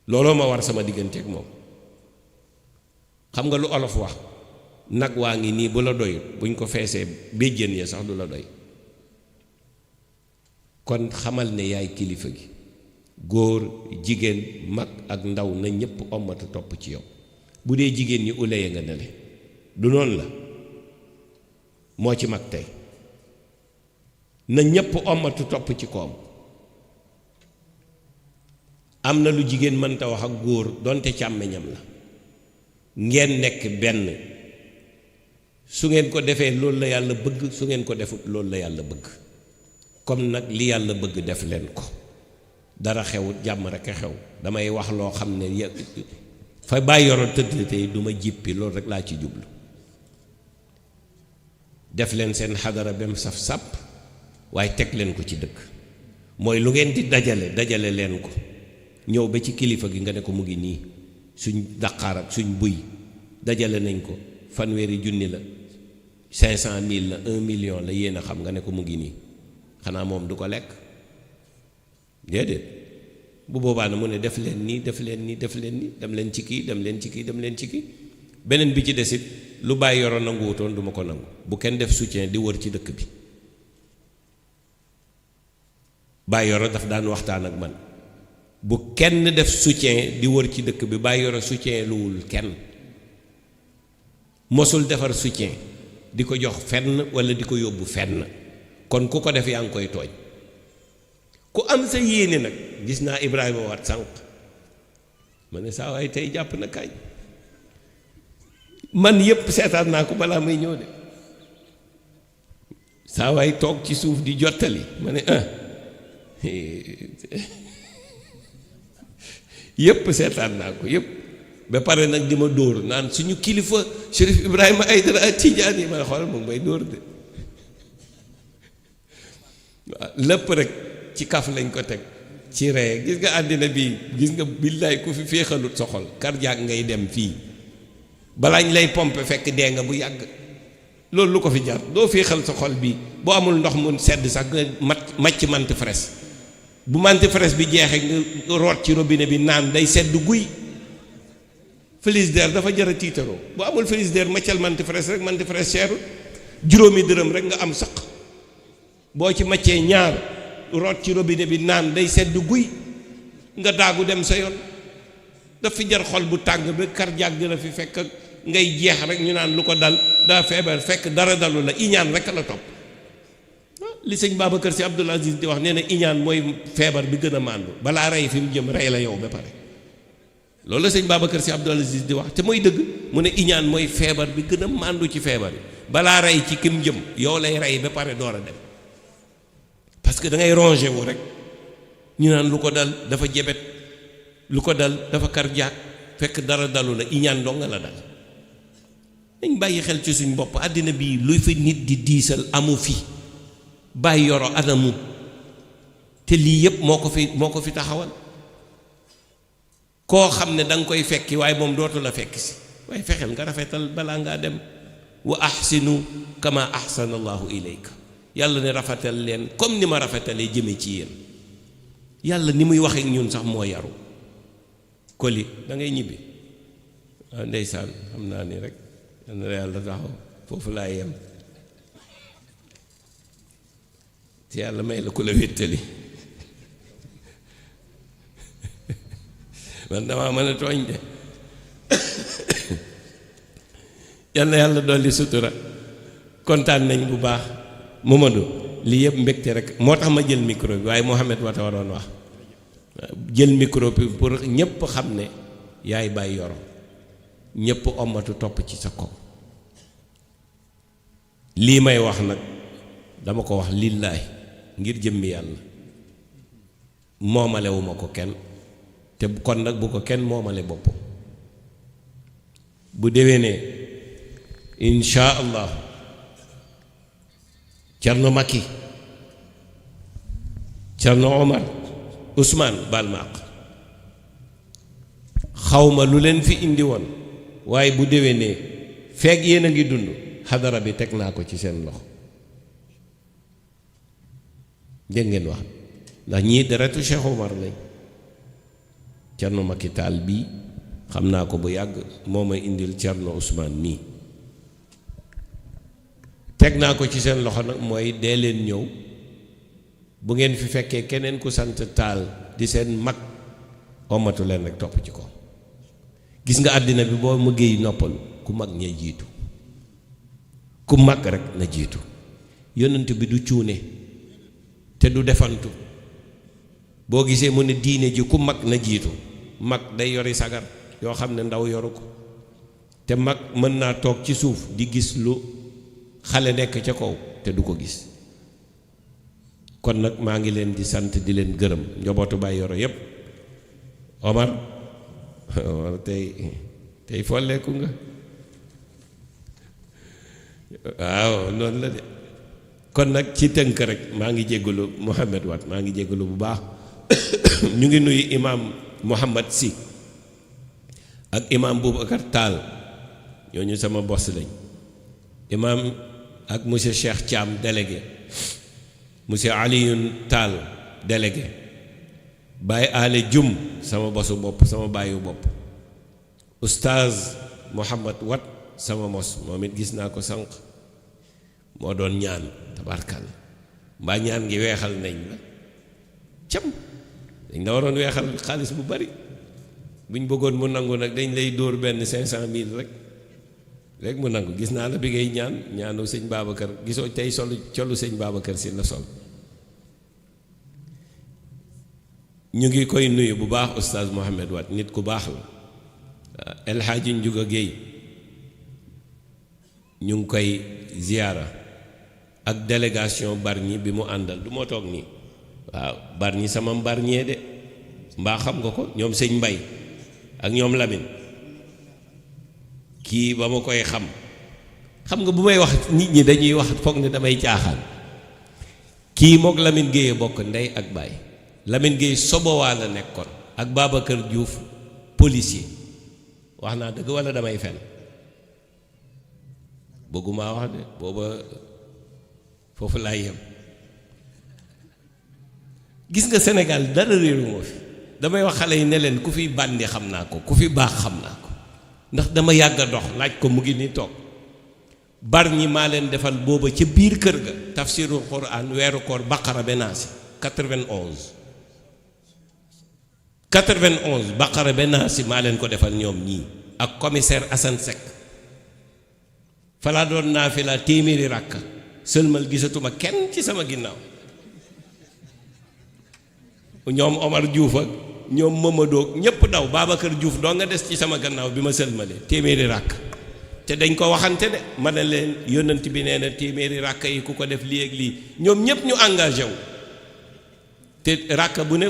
looloo ma war sama diggante ak moom xam nga lu olof wax nag waa ngi nii bu la doyut buñ ko feesee béjjén ya sax du la doy kon xamal ne yaay kilifa gi góor jigéen mag ak ndaw na ñépp ommatu topp ci yow bu dee jigéen ñi uleye nga nele du noonu la moo ci mag tey na ñépp ommatu topp ci koom am na lu jigéen mënta wax ak góor donte càmmeñam la ngeen nekk benn su ngeen ko defee loolu la yàlla bëgg su ngeen ko defut loolu la yàlla bëgg comme nag li yàlla bëgg def leen ko dara xewut jàmm rek a xew damay wax loo xam ne fa Baye Yoro tëdd tey du ma jippi loolu rek laa ci jublu def leen seen xadara bem saf sàpp waaye teg leen ko ci dëkk mooy lu ngeen di dajale leen ko ñëw ba ci kilifa gi nga ne ko mu ngi nii suñ daqaar ak suñ buy dajale nañ ko fanweeri junni la 500,000 la 1 million la yéen a xam nga ne ko mu ngi nii xanaa moom du ko lekk déedéet bu boobaa na mu ne def leen nii def leen nii def leen nii dem leen ci kii dem leen ci kii dem leen ci kii beneen bi ci desit lu Baye Yoro nanguwutoon du ma ko nangu bu kenn def soutien di wër ci dëkk bi Baye Yoro daf daan waxtaan ak man bu kenn def soutien di wër ci dëkk bi Baye Yoro soutien luwul kenn mosul defar soutien di ko jox fenn walla di ko yóbbu fenn kon ku ko def yaa ngi koy tooñ ku am sa yéene nag gis naa Ibrahima waat sànq ma ne saa waay tey jàpp na kañ man yépp seetaan naa ko balaa may ñëw de saa waay toog ci suuf di jottali ma ne yépp seetaan naa ko yépp ba pare nag di ma dóor naan suñu kilifa Chérif Ibrahima Aïdara Tidiane yi ma xool moom may dóor de waaw lépp rek ci kaf lañ ko teg ci ree gis nga àddina bi gis nga billaay ku fi féexalut sa xol cardiaque ngay dem fii balaañ lay pompe fekk dee nga bu yàgg loolu lu ko fi jar doo féexal sa xol bi boo amul ndox mu sedd sax nga macc mante fraise bu mante fraise bi jeexee nga root ci robinet bi naan day sedd guy frigidaire dafa jar a tiitaroo bu amul frigidaire maccal mante fraise rek mante fraise seerul juróomi dërëm rek nga am saq boo ci maccee ñaar root ci robinet bi naan day sedd guy nga daagu dem sa yoon daf fi jar xol bu tàng ba cardiaque di la fi fekk ak ngay jeex rek ñu naan lu ko dal daa feebar fekk dara dalu la iñaan rek la topp li sëñ Babacar Sy Abdoul Aziz di wax nee na iñaan mooy feebar bi gën a màndu balaa rey fi mu jëm rey la yow ba pare loolu la sëñ Babacar Sy Abdoul Aziz di wax te mooy dëgg mu ne iñaan mooy feebar bi gën a màndu ci feebar yi balaa rey ci kim jëm yow lay rey ba pare door a dem parce que da ngay rongé wu rek ñu naan lu ko dal dafa jebet lu ko dal dafa cardiaque fekk dara dalu la iñaan dong la dal dañ bàyyi xel ci suñ bopp àddina bii luy fi nit di diisal amu fi bàyyi yoro anamu te lii yëpp moo ko fi taxawal koo xam ne da nga koy fekki waaye moom dootu la fekk si waaye fexeel nga rafetal balaa ngaa dem wa ahsinu kama ahsana allahu ilayka yàlla ne rafetal leen comme ni ma rafetalee jëme ci yéen yàlla ni muy waxee ñun sax moo yaru koli da ngay ñibbi waaw ndeysaan xam naa ni rek yal na yàlla taxaw foofu laa yem te yàlla may la ku la wéttali man damaa mën a tooñ de yal na yàlla dolli sutura kontaan nañ bu baax Momadou lii yëpp mbégte rek moo tax ma jël micro bi waaye Mouhamed Wata waroon wax jël micro bi pour ñëpp xam ne yaay bàyyi yoro ñëpp ommatu topp ci sa kaw lii may wax nag dama ko wax lillaahi ngir jëmmi yàlla moomalewuma ko kenn te kon nag bu ko kenn moomale bopp bu déwénee insha allah Cerno Makki Cerno Omar Ousmane Balmaq xawma lu leen fi indi woon waaye bu déwénee feeg yéen a ngi dund xadara bi teg naa ko ci seen loxo dégg ngeen wax ndax ñii deretu Cheikh Omar lañ Cerno Makki Taal bii xam naa ko bu yàgg moo ma indil Cerno Ousmane nii teg naa ko ci seen loxo nag mooy dee leen ñëw bu ngeen fi fekkee keneen ku sant Taal di seen mag omatu leen rek topp ci ko gis nga àddina bi boo mëggee noppalu ku mag ñee jiitu ku mag rek na jiitu yonent bi du cuune te du defantu boo gisee mu ne diine ji ku mag na jiitu mag day yori sagar yoo xam ne ndaw yoru ko te mag mën naa toog ci suuf di gis lu xale nekk ca kaw te du ko gis kon nag maa ngi leen di sant di leen gërëm njobootu Baay Yoro yépp Omar tey folleeku nga waaw noonu la de kon nag ci tënk rek maa ngi jéggalu Mouhamed Wat maa ngi jéggalu bu baax ñu ngi nuyu imaam Mouhamad Sy ak imaam Boubacar Tall ñooñu sama boss lañ imaam ak monsieur Cheikh Thiam délégué monsieur Alioune Tall délégué Baye Ale Dioum sama bosu bopp sama baayu bopp oustaz Mouhamad Wat sama mos moom it gis naa ko sànq moo doon ñaan tabarkalla mbaa ñaan ngi weexal nañ la cam dañ la waroon weexal xaalis bu bari buñ bëggoon mu nangu nag dañ lay dóor benn 500,000 rek mu nangu gis naa la bi ngay ñaanu sëñ Babacar gisoo tey colu sëñ Babacar si la sol ñu ngi koy nuyu bu baax oustaz Mouhamed Wat nit ku baax la El Hadji Ndiouga Guèye ñu ngi koy ziyaara ak délégation Bargny bi mu àndal du moo toog nii waaw Bargny sama Bargny de mbaa xam nga ko ñoom sëñ Mbay ak ñoom Lamine kii ba ma koy xam nga bu may wax nit ñi dañuy wax foog ne damay caaxaan kii mook Lamine Guèye bokk ndey ak baay Lamine Guèye Sobowaa la nekkoon ak Babacar Diouf policier wax naa dëgg walla damay fen bëgguma wax de booba foofu laay yem gis nga Sénégal dara réeru moo fi damay wax xale yi ne leen ku fi bàndi xam naa ko ku fi baax xam naa ko ndax dama yàgg a dox laaj ko mu ngi ni toog Bargny maa leen defal booba ca biir kër ga tafsirul Quran weeru koor Baqara ba Naasi 91 91 baqara ba naasi maa leen ko defal ñoom ñii ak commissaire Assane Seck falaa doon naafila téeméeri ràkka sëlmal gisatuma kenn ci sama ginnaaw ñoom Omar Diouf ak ñoom Mamadou ñépp daw Babacar Diouf doo nga des ci sama gannaaw bi ma sëlmalee téeméeri ràkk te dañ ko waxante de ma ne leen yónnant bi nee na téeméeri ràkk yi ku ko def lii ak lii ñoom ñépp ñu engagé wu te ràkk bu ne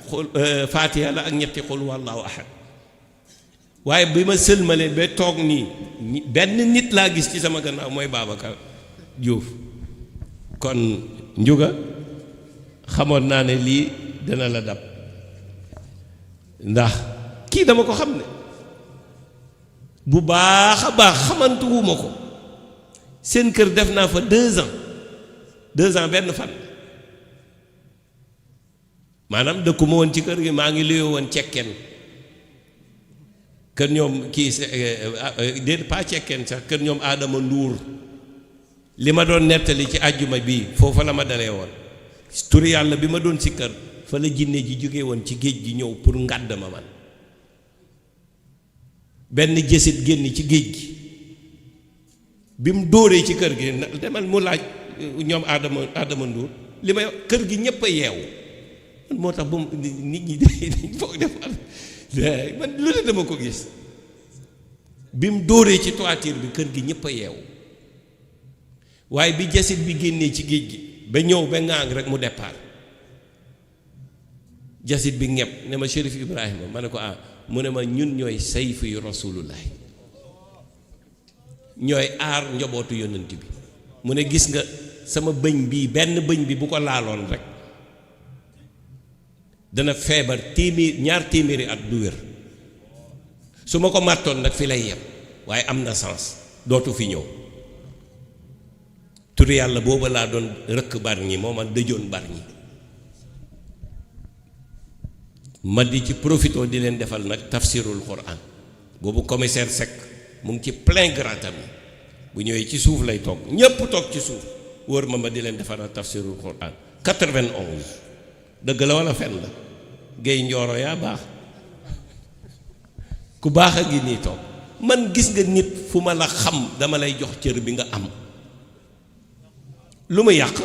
xul Faatiha la ak ñetti xul wallaahu ahad waaye bi ma sëlmalee ba toog nii benn nit laa gis ci sama gannaaw mooy Babacar Diouf kon njuga xamoon naa ne lii dana la dab ndax kii dama ko xam ne bu baax a baax xamantuwuma ko seen kër def naa fa 2 ans benn fan maanaam dëkkuma woon ci kër gi maa ngi luyoo woon cekkeen kër ñoom kii déet pas cekkeen sax kër ñoom Adama Nduur li ma doon nettali ci àjjuma bii foofa la ma dalee woon turi yàlla bi ma doon si kër fa la jinne ji jóge woon ci géej gi ñëw pour ngàdd ma man benn jësit génn ci géej gi bi mu dóoree ci kër gi demal mu laaj ñoom Adama Nduur li may kër gi ñépp a yeewu man moo tax bu nit ñi dañ foog def man lu ne dama ko gis bi mu dóoree ci toiture bi kër gi ñépp a yeewu waaye bi jësit bi génnee ci géej gi ba ñëw ba ngaang rek mu départ jasit bi ñepp ne ma Chérif Ibrahima ma ne ko mu ne ma ñun ñooy sayfu yu rasulullahi ñooy aar njobootu yonent bi mu ne gis nga sama bëñ bii benn bëñ bi bu ko laaloon rek dana feebar ñaar téeméeri at du wér su ma ko màttoon nag fi lay yem waaye am na sens dootu fi ñëw turi yàlla booba laa doon rëkk bar ñi moo ma dëjoon bar ñi ma di ci profito di leen defal nag tafsirul quran boobu commissaire Seck mu ngi ci plein gratam yi bu ñëwee ci suuf lay toog ñépp toog ci suuf wóor ma di leen defal tafsirul quran 91 dëgg la wala fen la géey njooro yaa baax ku baax a ngi nii toog man gis nga nit fu ma la xam dama lay jox cër bi nga am lu mu yàq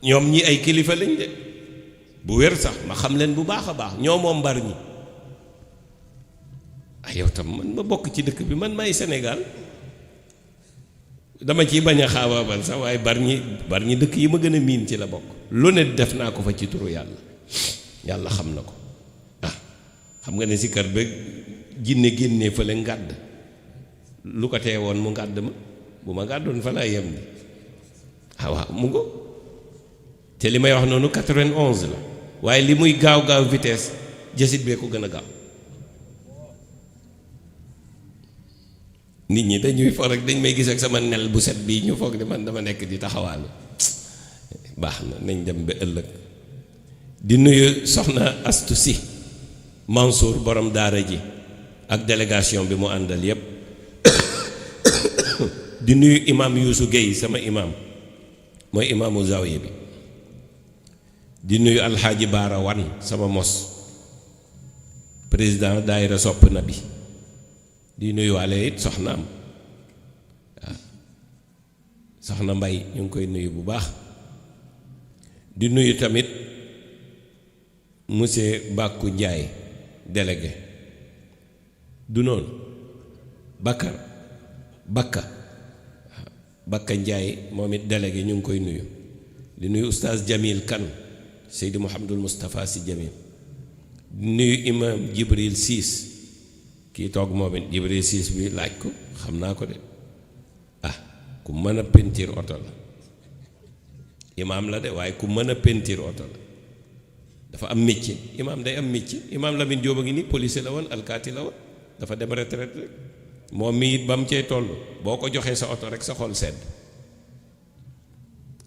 ñoom ñi ay kilifa lañ de bu wér sax ma xam leen bu baax a baax ñoo moom mbar ñi yow tam man ma bokk ci dëkk bi man may Sénégal dama ciy bañ a xaabaabal sax waaye bar ñi dëkk yi ma gën a miin ci la bokk lu ne def naa ko fa ci turu yàlla xam na ko xam nga ne si kër ba jinne génnee fële ngàdd lu ko tee woon mu ngàdd ma bu ma ngàddoon fa laa yem ni waaw mu ngo te li may wax noonu 91 la waaye li muy gaaw vitesse jësit bee ko gën a gaaw nit ñi dañuy foog rek dañ may gis ak sama nel bu set bii ñu foog ne man dama nekk di taxawaalu baax na nañ dem ba ëllëg di nuyu soxna Astu Si Mansour borom daara ji ak délégation bi mu àndal yépp di nuyu imam Youssou Gueye sama imam mooy imaamu zawiya bi di nuyu alxaaji Baara Wan sama mos président daayira sopp na bi di nuyu waale it soxnaam waaw soxna Mbay ñu ngi koy nuyu bu baax di nuyu tamit monsieur Bakku Njaay délégué du noonu Bakka Njaay moom it délégué ñu ngi koy nuyu di nuyu oustaz Jamil Kan Seydi Mouhamadul Moustapha Sy Jamil di nuyu imam Jibril Siis kii toog moom it Jibril Siis bi laaj ko xam naa ko de ku mën a pentiir oto la imaam la de waaye ku mën a pentiir oto la dafa am métier imaam day am métier imaam Lamine Diop a ngi nii policier la woon alkaati la woon dafa dem retraite rek moom mi it ba mu cee toll boo ko joxee sa oto rek sa xol sedd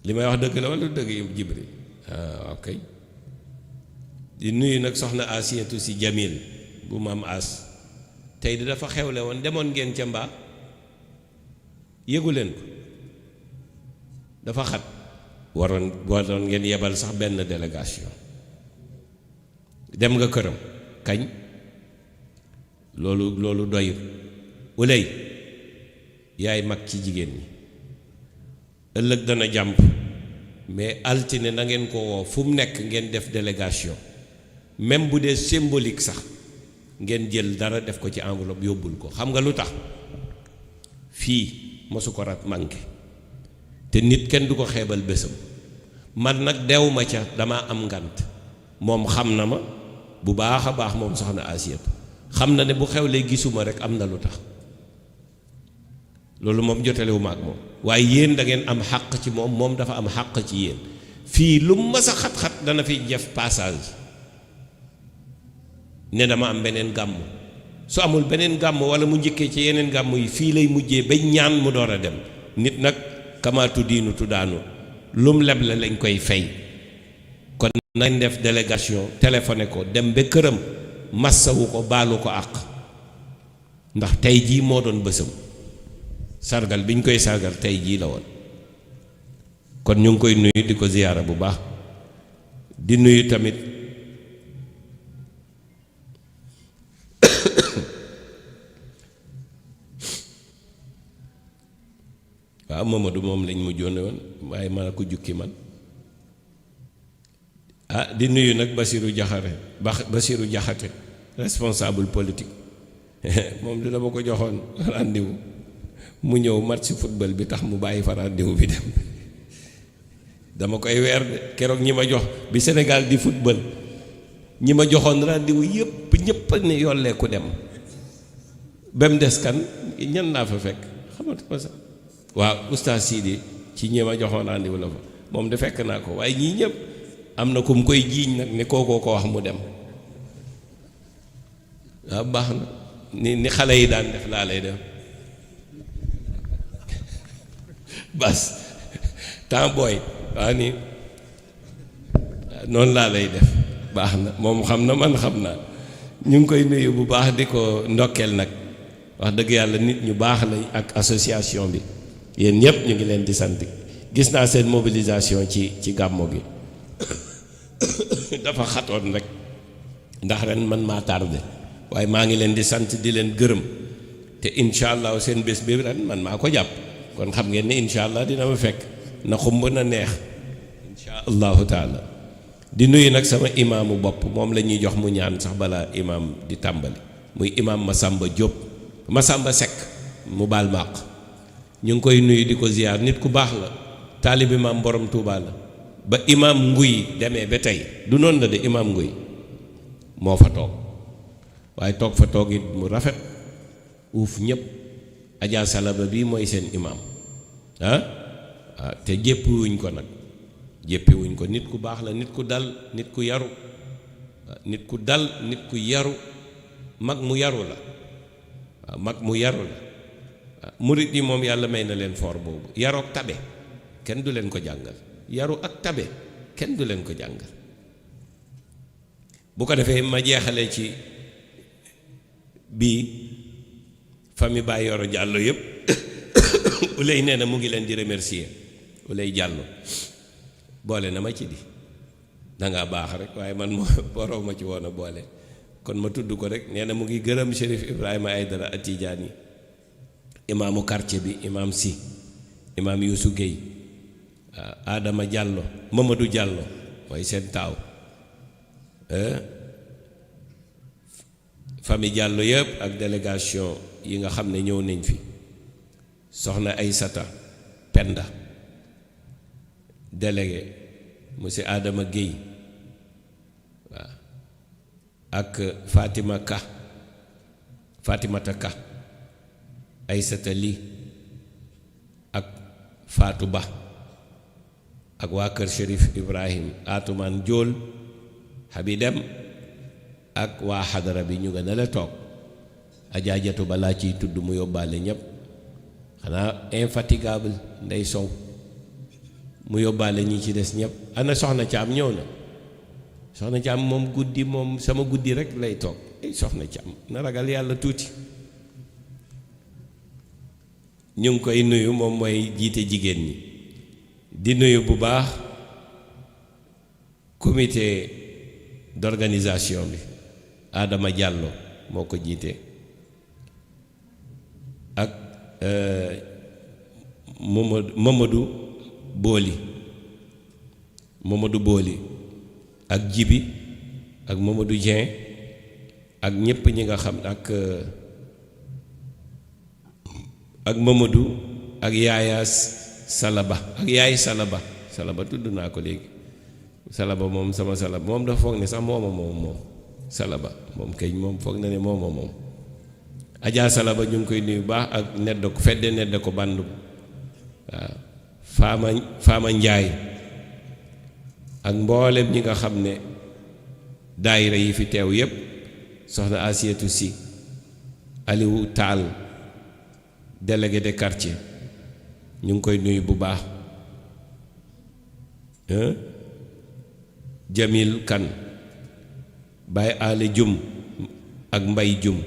li may wax dëgg la wala dëgg Jibril ok di nuyu nag soxna Asiyatu Si Jamil bu maam As tey di dafa xewle woon demoon ngeen ca mbaa yëgu leen ko dafa xat waroon ngeen yebal sax benn délégation dem nga këram kañ loolu doyul ulay yaay mag ci jigéen ñi ëllëg dana jàmp mais altine na ngeen ko woo fu mu nekk ngeen def délégation même bu dee symbolique sax ngeen jël dara def ko ci enveloppe yóbbul ko xam nga lu tax fii mosu ko rat manqué te nit kenn du ko xeebal bésam man nag dew ma ca dama am ngant moom xam na ma bu baax a baax moom soxna Asiyat xam na ne bu xewlee gisuma rek am na lu tax loolu moom jotalewu ma ak moom waaye yéen da ngeen am xàq ci moom moom dafa am xàq ci yéen fii lu mas a xat-xat dana fi jëf passage ne dama am beneen gàmm su amul beneen gàmm wala mu njëkkee ci yeneen gàmm yi fii lay mujjee ba ñaan mu door a dem nit nag kamaatu diinu tuddaanu lum leble lañ koy fay kon nañ def délégation téléphoné ko dem ba këram massawu ko baalu ko àq ndax tey jii moo doon bësam sargal bi ñu koy sargal tey jii la woon kon ñu ngi koy nuyu di ko ziyaara bu baax di nuyu tamit waaw Mamadou moom lañ mu jóone woon waaye maa ko jukki man di nuyu nag Basirou Jaxate responsable politique moom dina ma ko joxoon rendez-vous mu ñëw match football bi tax mu bàyyi fa rendez-vous bi dem dama koy weer de keroog ñi ma jox bi Sénégal di football ñi ma joxoon rendez-vous yëpp ñëpp ne yollee ku dem ba mu des kan ñan naa fa fekk xamatu ma sax waaw oustaz Sidi ci ñi ma joxoon rendez-vous la fa moom de fekk naa ko waaye ñii ñëpp am na ku mu koy jiiñ nag ne kookoo ko wax mu dem waaw baax na ni xale yi daan def laa lay def bas temps booy waa ni noonu laa lay def baax na moom xam na man xam naa ñu ngi koy nuyu bu baax di ko ndokkeel nag wax dëgg yàlla nit ñu baax lañ ak association bi yéen ñëpp ñu ngi leen di sant gis naa seen mobilisation ci gàmmo gi dafa xatoon rek ndax ren man maa tardé waaye maa ngi leen di sant di leen gërëm te incha allah seen bés bi ren man maa ko jàpp kon xam ngeen ne incha allah dina ma fekk na xumb na neex incha allahu taala di nuyu nag sama imaamu bopp moom la ñuy jox mu ñaan sax balaa imaam di tàmbali muy imaam Masamba Diop Masamba Seck mu baal màq ñu ngi koy nuyu di ko ziyaar nit ku baax la taalibi maam borom Touba la ba imaam nguy demee ba tey du noonu la de imaam nguy moo fa toog waaye toog fa toog it mu rafet uuf ñëpp Adja Salaba bii mooy seen imaam te jéppiwuñ ko nag jéppiwuñ ko nit ku baax la nit ku dal nit ku yaru nit ku dal nit ku yaru mag mu yaru la waaw mag mu yaru la murit yi moom yàlla may na leen foor boobu yaru ak tabe kenn du leen ko jàngal yaru ak tabe kenn du leen ko jàngal bu ko defee ma jeexale ci bii famille Baye Yoro Diallo yëpp Ulay nee na mu ngi leen di remercier Ulay Diallo boole na ma ci di dangaa baax rek waaye man moo boroo ma ci woon a boole kon ma tudd ko rek nee na mu ngi gërëm Chérif Ibrahima Aïdara Atijaani imaamu quartier bi imaam si imaam Youssou Guèye Adama Diallo Mamadou Diallo mooy seen taaw famille Diallo yëpp ak délégation yi nga xam ne ñëw nañ fi soxna Aysata Penda délégué monsieur Adama Guèye waaw ak Fatimata Ka Aysata Li ak Fatou Ba ak waa kër Chérif Ibrahim Atumaan Jóol Habi Dem ak waa xadara bi ñu nga ne la toog ajaajatu balaa ciy tudd mu yóbbaale ñëpp xanaa infatigable Ndey Sow mu yóbbaale ñi ci des ñëpp ana soxna Caam ñëw na soxna Caam moom guddi moom sama guddi rek lay toog soxna Caam na ragal yàlla tuuti ñu ngi koy nuyu moom mooy jiite jigéen ñi di nuyu bu baax comité d'organisation bi Adama Diallo moo ko jiite ak Mamadou Booli ak Jibi ak Mamadou Dieng ak ñépp ñi nga xam ak Mamadou ak Yaaya Salaba ak Yaay Salaba tudd naa ko léegi Salaba moom sama Salaba moom dafa foog ne sax moom Salaba moom kay moom foog na ne moom Adja Salaba ñu ngi koy nuyu baax ak nedd ko fedde nedd ko bandu waaw Faama Njaay ak mboolem ñi nga xam ne daayira yi fi teew yépp soxna Asiyatu Si Aliou Taal délégué de quartier ñu ngi koy nuyu bu baax Jamil Kan Baye Ale Jum ak Mbay Jum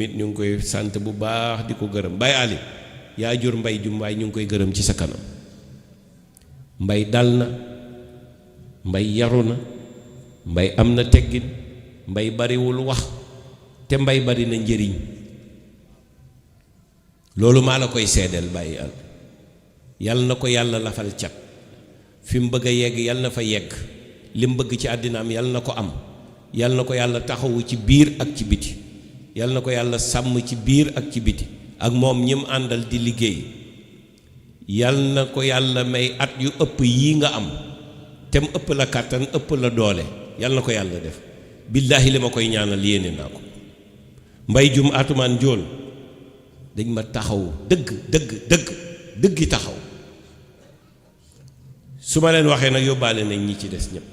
it ñu ngi koy sant bu baax di ko gërëm Baye Ali yaa jur Mbay Jum waaye ñu ngi koy gërëm ci sa kanam Mbay dal na Mbay yaru na Mbay am na teggin Mbay bariwul wax te Mbay bari na njëriñ loolu maa la koy seedeel Baye al yàlla na ko yàlla lafal cat fi mu bëgg a yegg yàlla na fa yegg li mu bëgg ci àddinaam yàlla na ko am yàlla na ko yàlla taxawu ci biir ak ci biti yàlla na ko yàlla sàmm ci biir ak ci biti ak moom ñi mu àndal di liggéey yàlla na ko yàlla may at yu ëpp yii nga am te mu ëpp la kàttan ëpp la doole yàlla na ko yàlla def billaahi li ma koy ñaanal yéene naa ko Mbay Jum Atumaan Jool dañ ma taxaw dëgg taxaw su ma leen waxee nag yóbbaale nañ ñi ci des ñëpp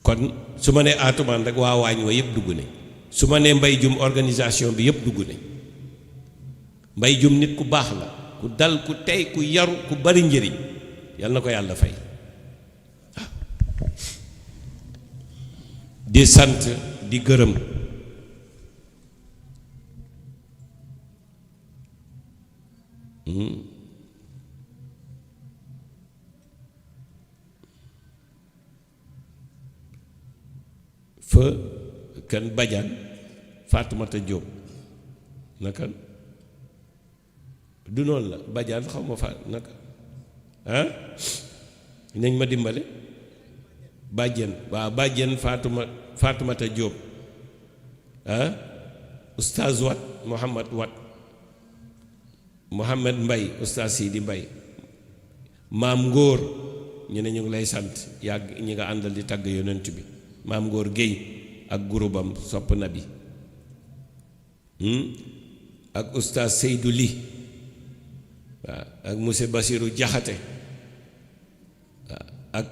kon su ma nee Atumaan rek waa waañ wa yëpp dugg ne su ma nee Mbay Jum organisation bi yëpp dugg ne Mbay Jum nit ku baax la ku dal ku tey ku yaru ku bari njëriñ yal na ko yàlla fay waaw di sant di gërëm fa kan Badiane Fatoumata Diop naka du noonu la Badiane xaw ma fa naka nañ ma dimbale bàjjen waaw bàjjen Fatoumata Diop oustaz Wat Mohamed Mbay oustaz Sidi Mbay maam Ngóor ñu ne ñu ngi lay sant yàgg ñi nga àndal di tagg yonent bi maam Ngóor Géy ak gurubam sopp na bi ak oustaz Seydou Li waaw ak monsieur Bassirou Jaxate waaw ak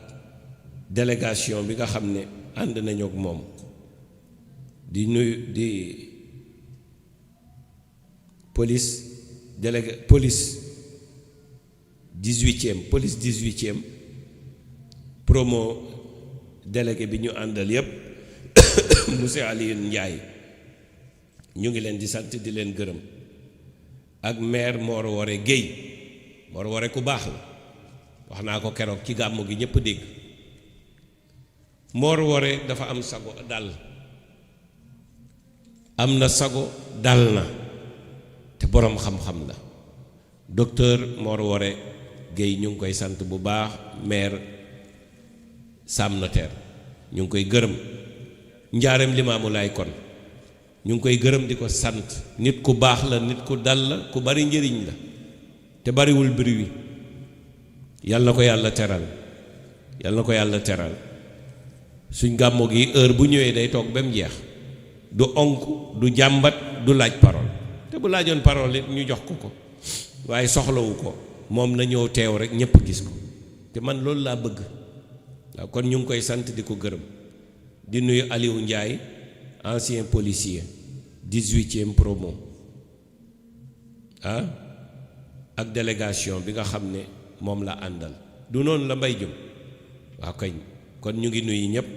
délégation bi nga xam ne ànd nañu ak moom di nuyu di police délégué police 18e promo délégué bi ñu àndal yépp monsieur Alioune Ndiaye ñu ngi leen di sant di leen gërëm ak maire Mor Wore Guèye Mor Wore ku baax la wax naa ko keroog ci gàmmu gi ñépp dégg Mor Wore dafa am sago dal am na sago dal na te boroom xam-xam la docteur Mor Wore Guèye ñu ngi koy sant bu baax maire Sam Notaire ñu ngi koy gërëm njaareem Limaamu Laay kon ñu ngi koy gërëm di ko sant nit ku baax la nit ku dal la ku bari njëriñ la te bariwul bruit yàlla na ko yàlla teral yàlla na ko yàlla teral suñ gàmmu gi heure bu ñëwee day toog ba mu jeex du onk du jàmbat du laaj parole te bu laajoon parole it ñu jox ko waaye soxlawu ko moom na ñëw teew rek ñépp gis ko te man loolu laa bëgg waaw kon ñu ngi koy sant di ko gërëm di nuyu Aliou Ndiaye ancien policier 18e promo ak délégation bi nga xam ne moom la àndal du noonu la Mbay Jum waaw kañ kon ñu ngi nuyu ñëpp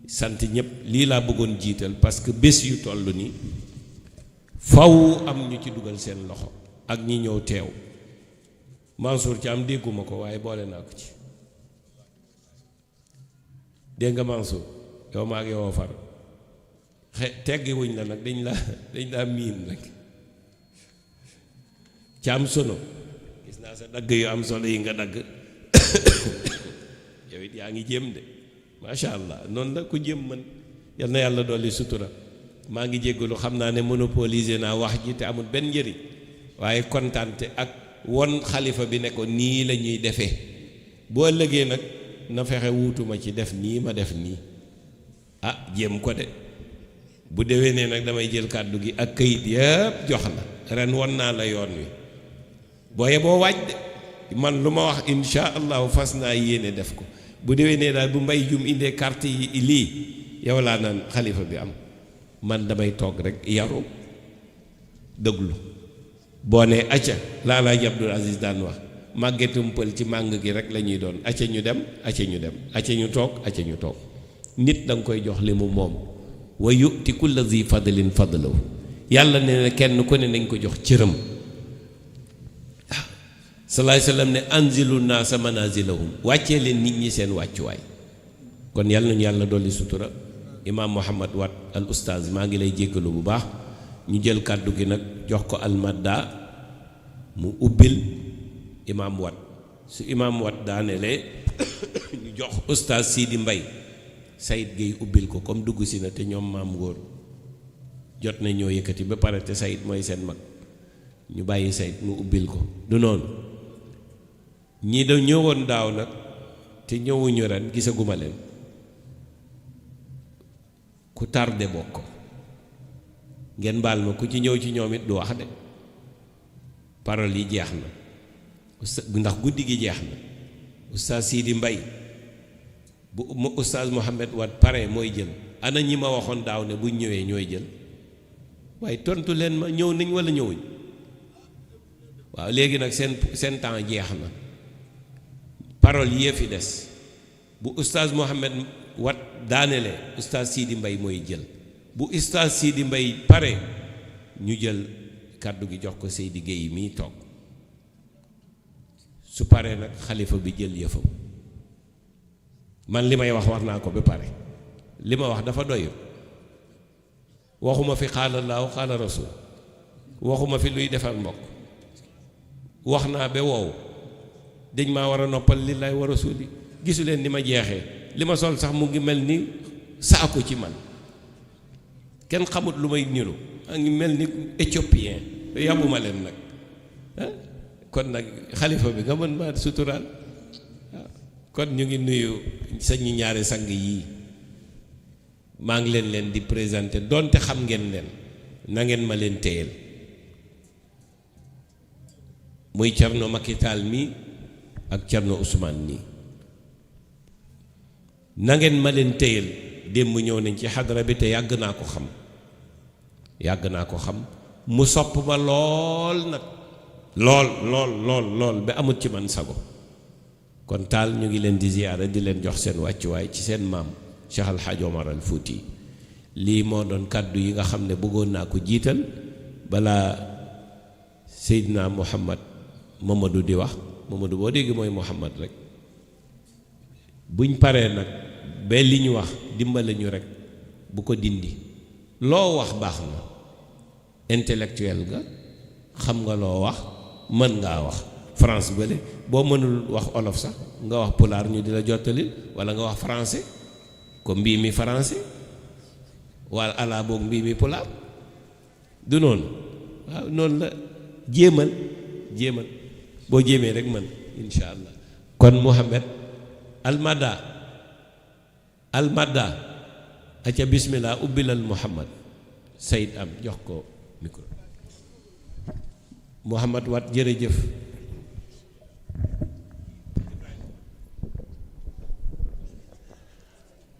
sant ñëpp lii laa bëggoon jiital parce que bés yu toll ni faw am ñu ci dugal seen loxo ak ñi ñëw teew Mansour ci am dégguma ko waaye boole naa ko ci dégg nga Mansour yow maa ngi yow far teggi wuñ la nag dañ laa miin rek ca am sono gis naa sa dagg yu am solo yi nga dagg yow it yaa ngi jéem de macha allah noonu la ku jéem man yal na yàlla dolli sutura maa ngi jéggalu xam naa ne monopoliser naa wax ji te amul benn njëriñ waaye kontaante ak won xalifa bi ne ko nii la ñuy defee boo ëllëgee nag na fexe wuutuma ci def nii ma def nii ah jéem ko de bu déwénee nag damay jël kàddu gi ak këyit yëpp jox la ren won naa la yoon wi booye boo waaj de man lu ma wax insha allahu fas naa yéene def ko bu déwénee daal bu mbay jum indee carte yi lii yow laa naan xalifa bi am man damay toog rek yaru dëglu boo nee acca laa laaj Abdul Aziz daan wax màggetum pël ci màng gi rek la ñuy doon acca ñu dem acca ñu dem acca ñu toog acca ñu toog nit da nga koy jox li mu moom wa yu'ti kulla zi fadlin fadlahu yàlla ne na kenn ku ne nañ ko jox cëram waaw salaay salaam ne anzilu naasa manazilahum wàccee leen nit ñi seen wàccuwaay kon yàlla nañu yàlla dolli sutura imaam Muhammad Wat al ustaaz maa ngi lay jéggalu bu baax ñu jël kàddu gi nag jox ko almadda mu ubbil imaam Wat su imaam Wat daanelee ñu jox ustaaz Sidi Mbay Sayid Gueye ubbil ko comme dugg si na te ñoom maam góor jot na ñoo yëkkati ba pare te Sayid mooy seen mag ñu bàyyi Sayid mu ubbil ko du noonu ñii da ñëwoon daaw nag te ñëwuñu ren gisaguma leen ku tardé bokk ngeen baal ma ku ci ñëw ci ñoom it du wax de parole yi jeex na ndax guddi gi jeex na oustaz Sidi Mbay bu oustaz Mohamed Wat pare mooy jël ana ñi ma waxoon daaw ne buñ ñëwee ñooy jël waaye tontu leen ma ñëw nañ walla ñëwuñ waaw léegi nag seen temps jeex na parole yee fi des bu oustaz Mohamed Wat daanele oustaz Sidi Mbay mooy jël bu oustaz Sidi Mbay pare ñu jël kàddu gi jox ko Seydi Gueye mii toog su paree nag xalifa bi jël yëfam man li may wax naa ko ba pare li ma wax dafa doyul waxuma fi xaala laahu xaala rasul waxuma fi luy defal mbokk wax naa ba wow dañ maa war a noppal lillaay wa rasuli gisu leen ni ma jeexee li ma sol sax mu ngi mel ni saako ci man kenn xamut lu may niru a ngi mel ni éthiopien yàbbuma leen nag kon nag xalifa bi nga mën maa suturaal waaw kon ñu ngi nuyu sañu ñaari sang yii maa ngi leen di présenter donte xam ngeen leen na ngeen ma leen téyel muy Cerno Macky Tall mi ak Cerno Ousmane nii na ngeen ma leen téyel démb ñëw nañ ci xadara bi te yàgg naa ko xam mu sopp ma lool nag lool ba amut ci man sago kon Taal ñu ngi leen di ziyaara di leen jox seen wàccuwaay ci seen maam Cheikh Al Hadj Omar Al Fouti lii moo doon kàddu yi nga xam ne bëggoon naa ko jiital balaa Seydina Muhammad Mamadou di wax Mamadou boo dégg mooy Muhammad rek buñ paree nag ba li ñu wax dimbale ñu rek bu ko dindi loo wax baax na intellectuel nga xam nga loo wax mën ngaa wax France bële boo mënul wax olof sax nga wax pulaar ñu di la jottali walla nga wax français ko mbii mi français walla alaa boog mbii mi pulaar du noonu waaw noonu la jéemal boo jéemee rek mën insha allah kon Mohamed almada aca bismillah ubbilal Muhammad Sayid am jox ko micro Muhammad Wat jërëjëf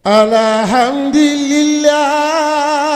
alhamdulillah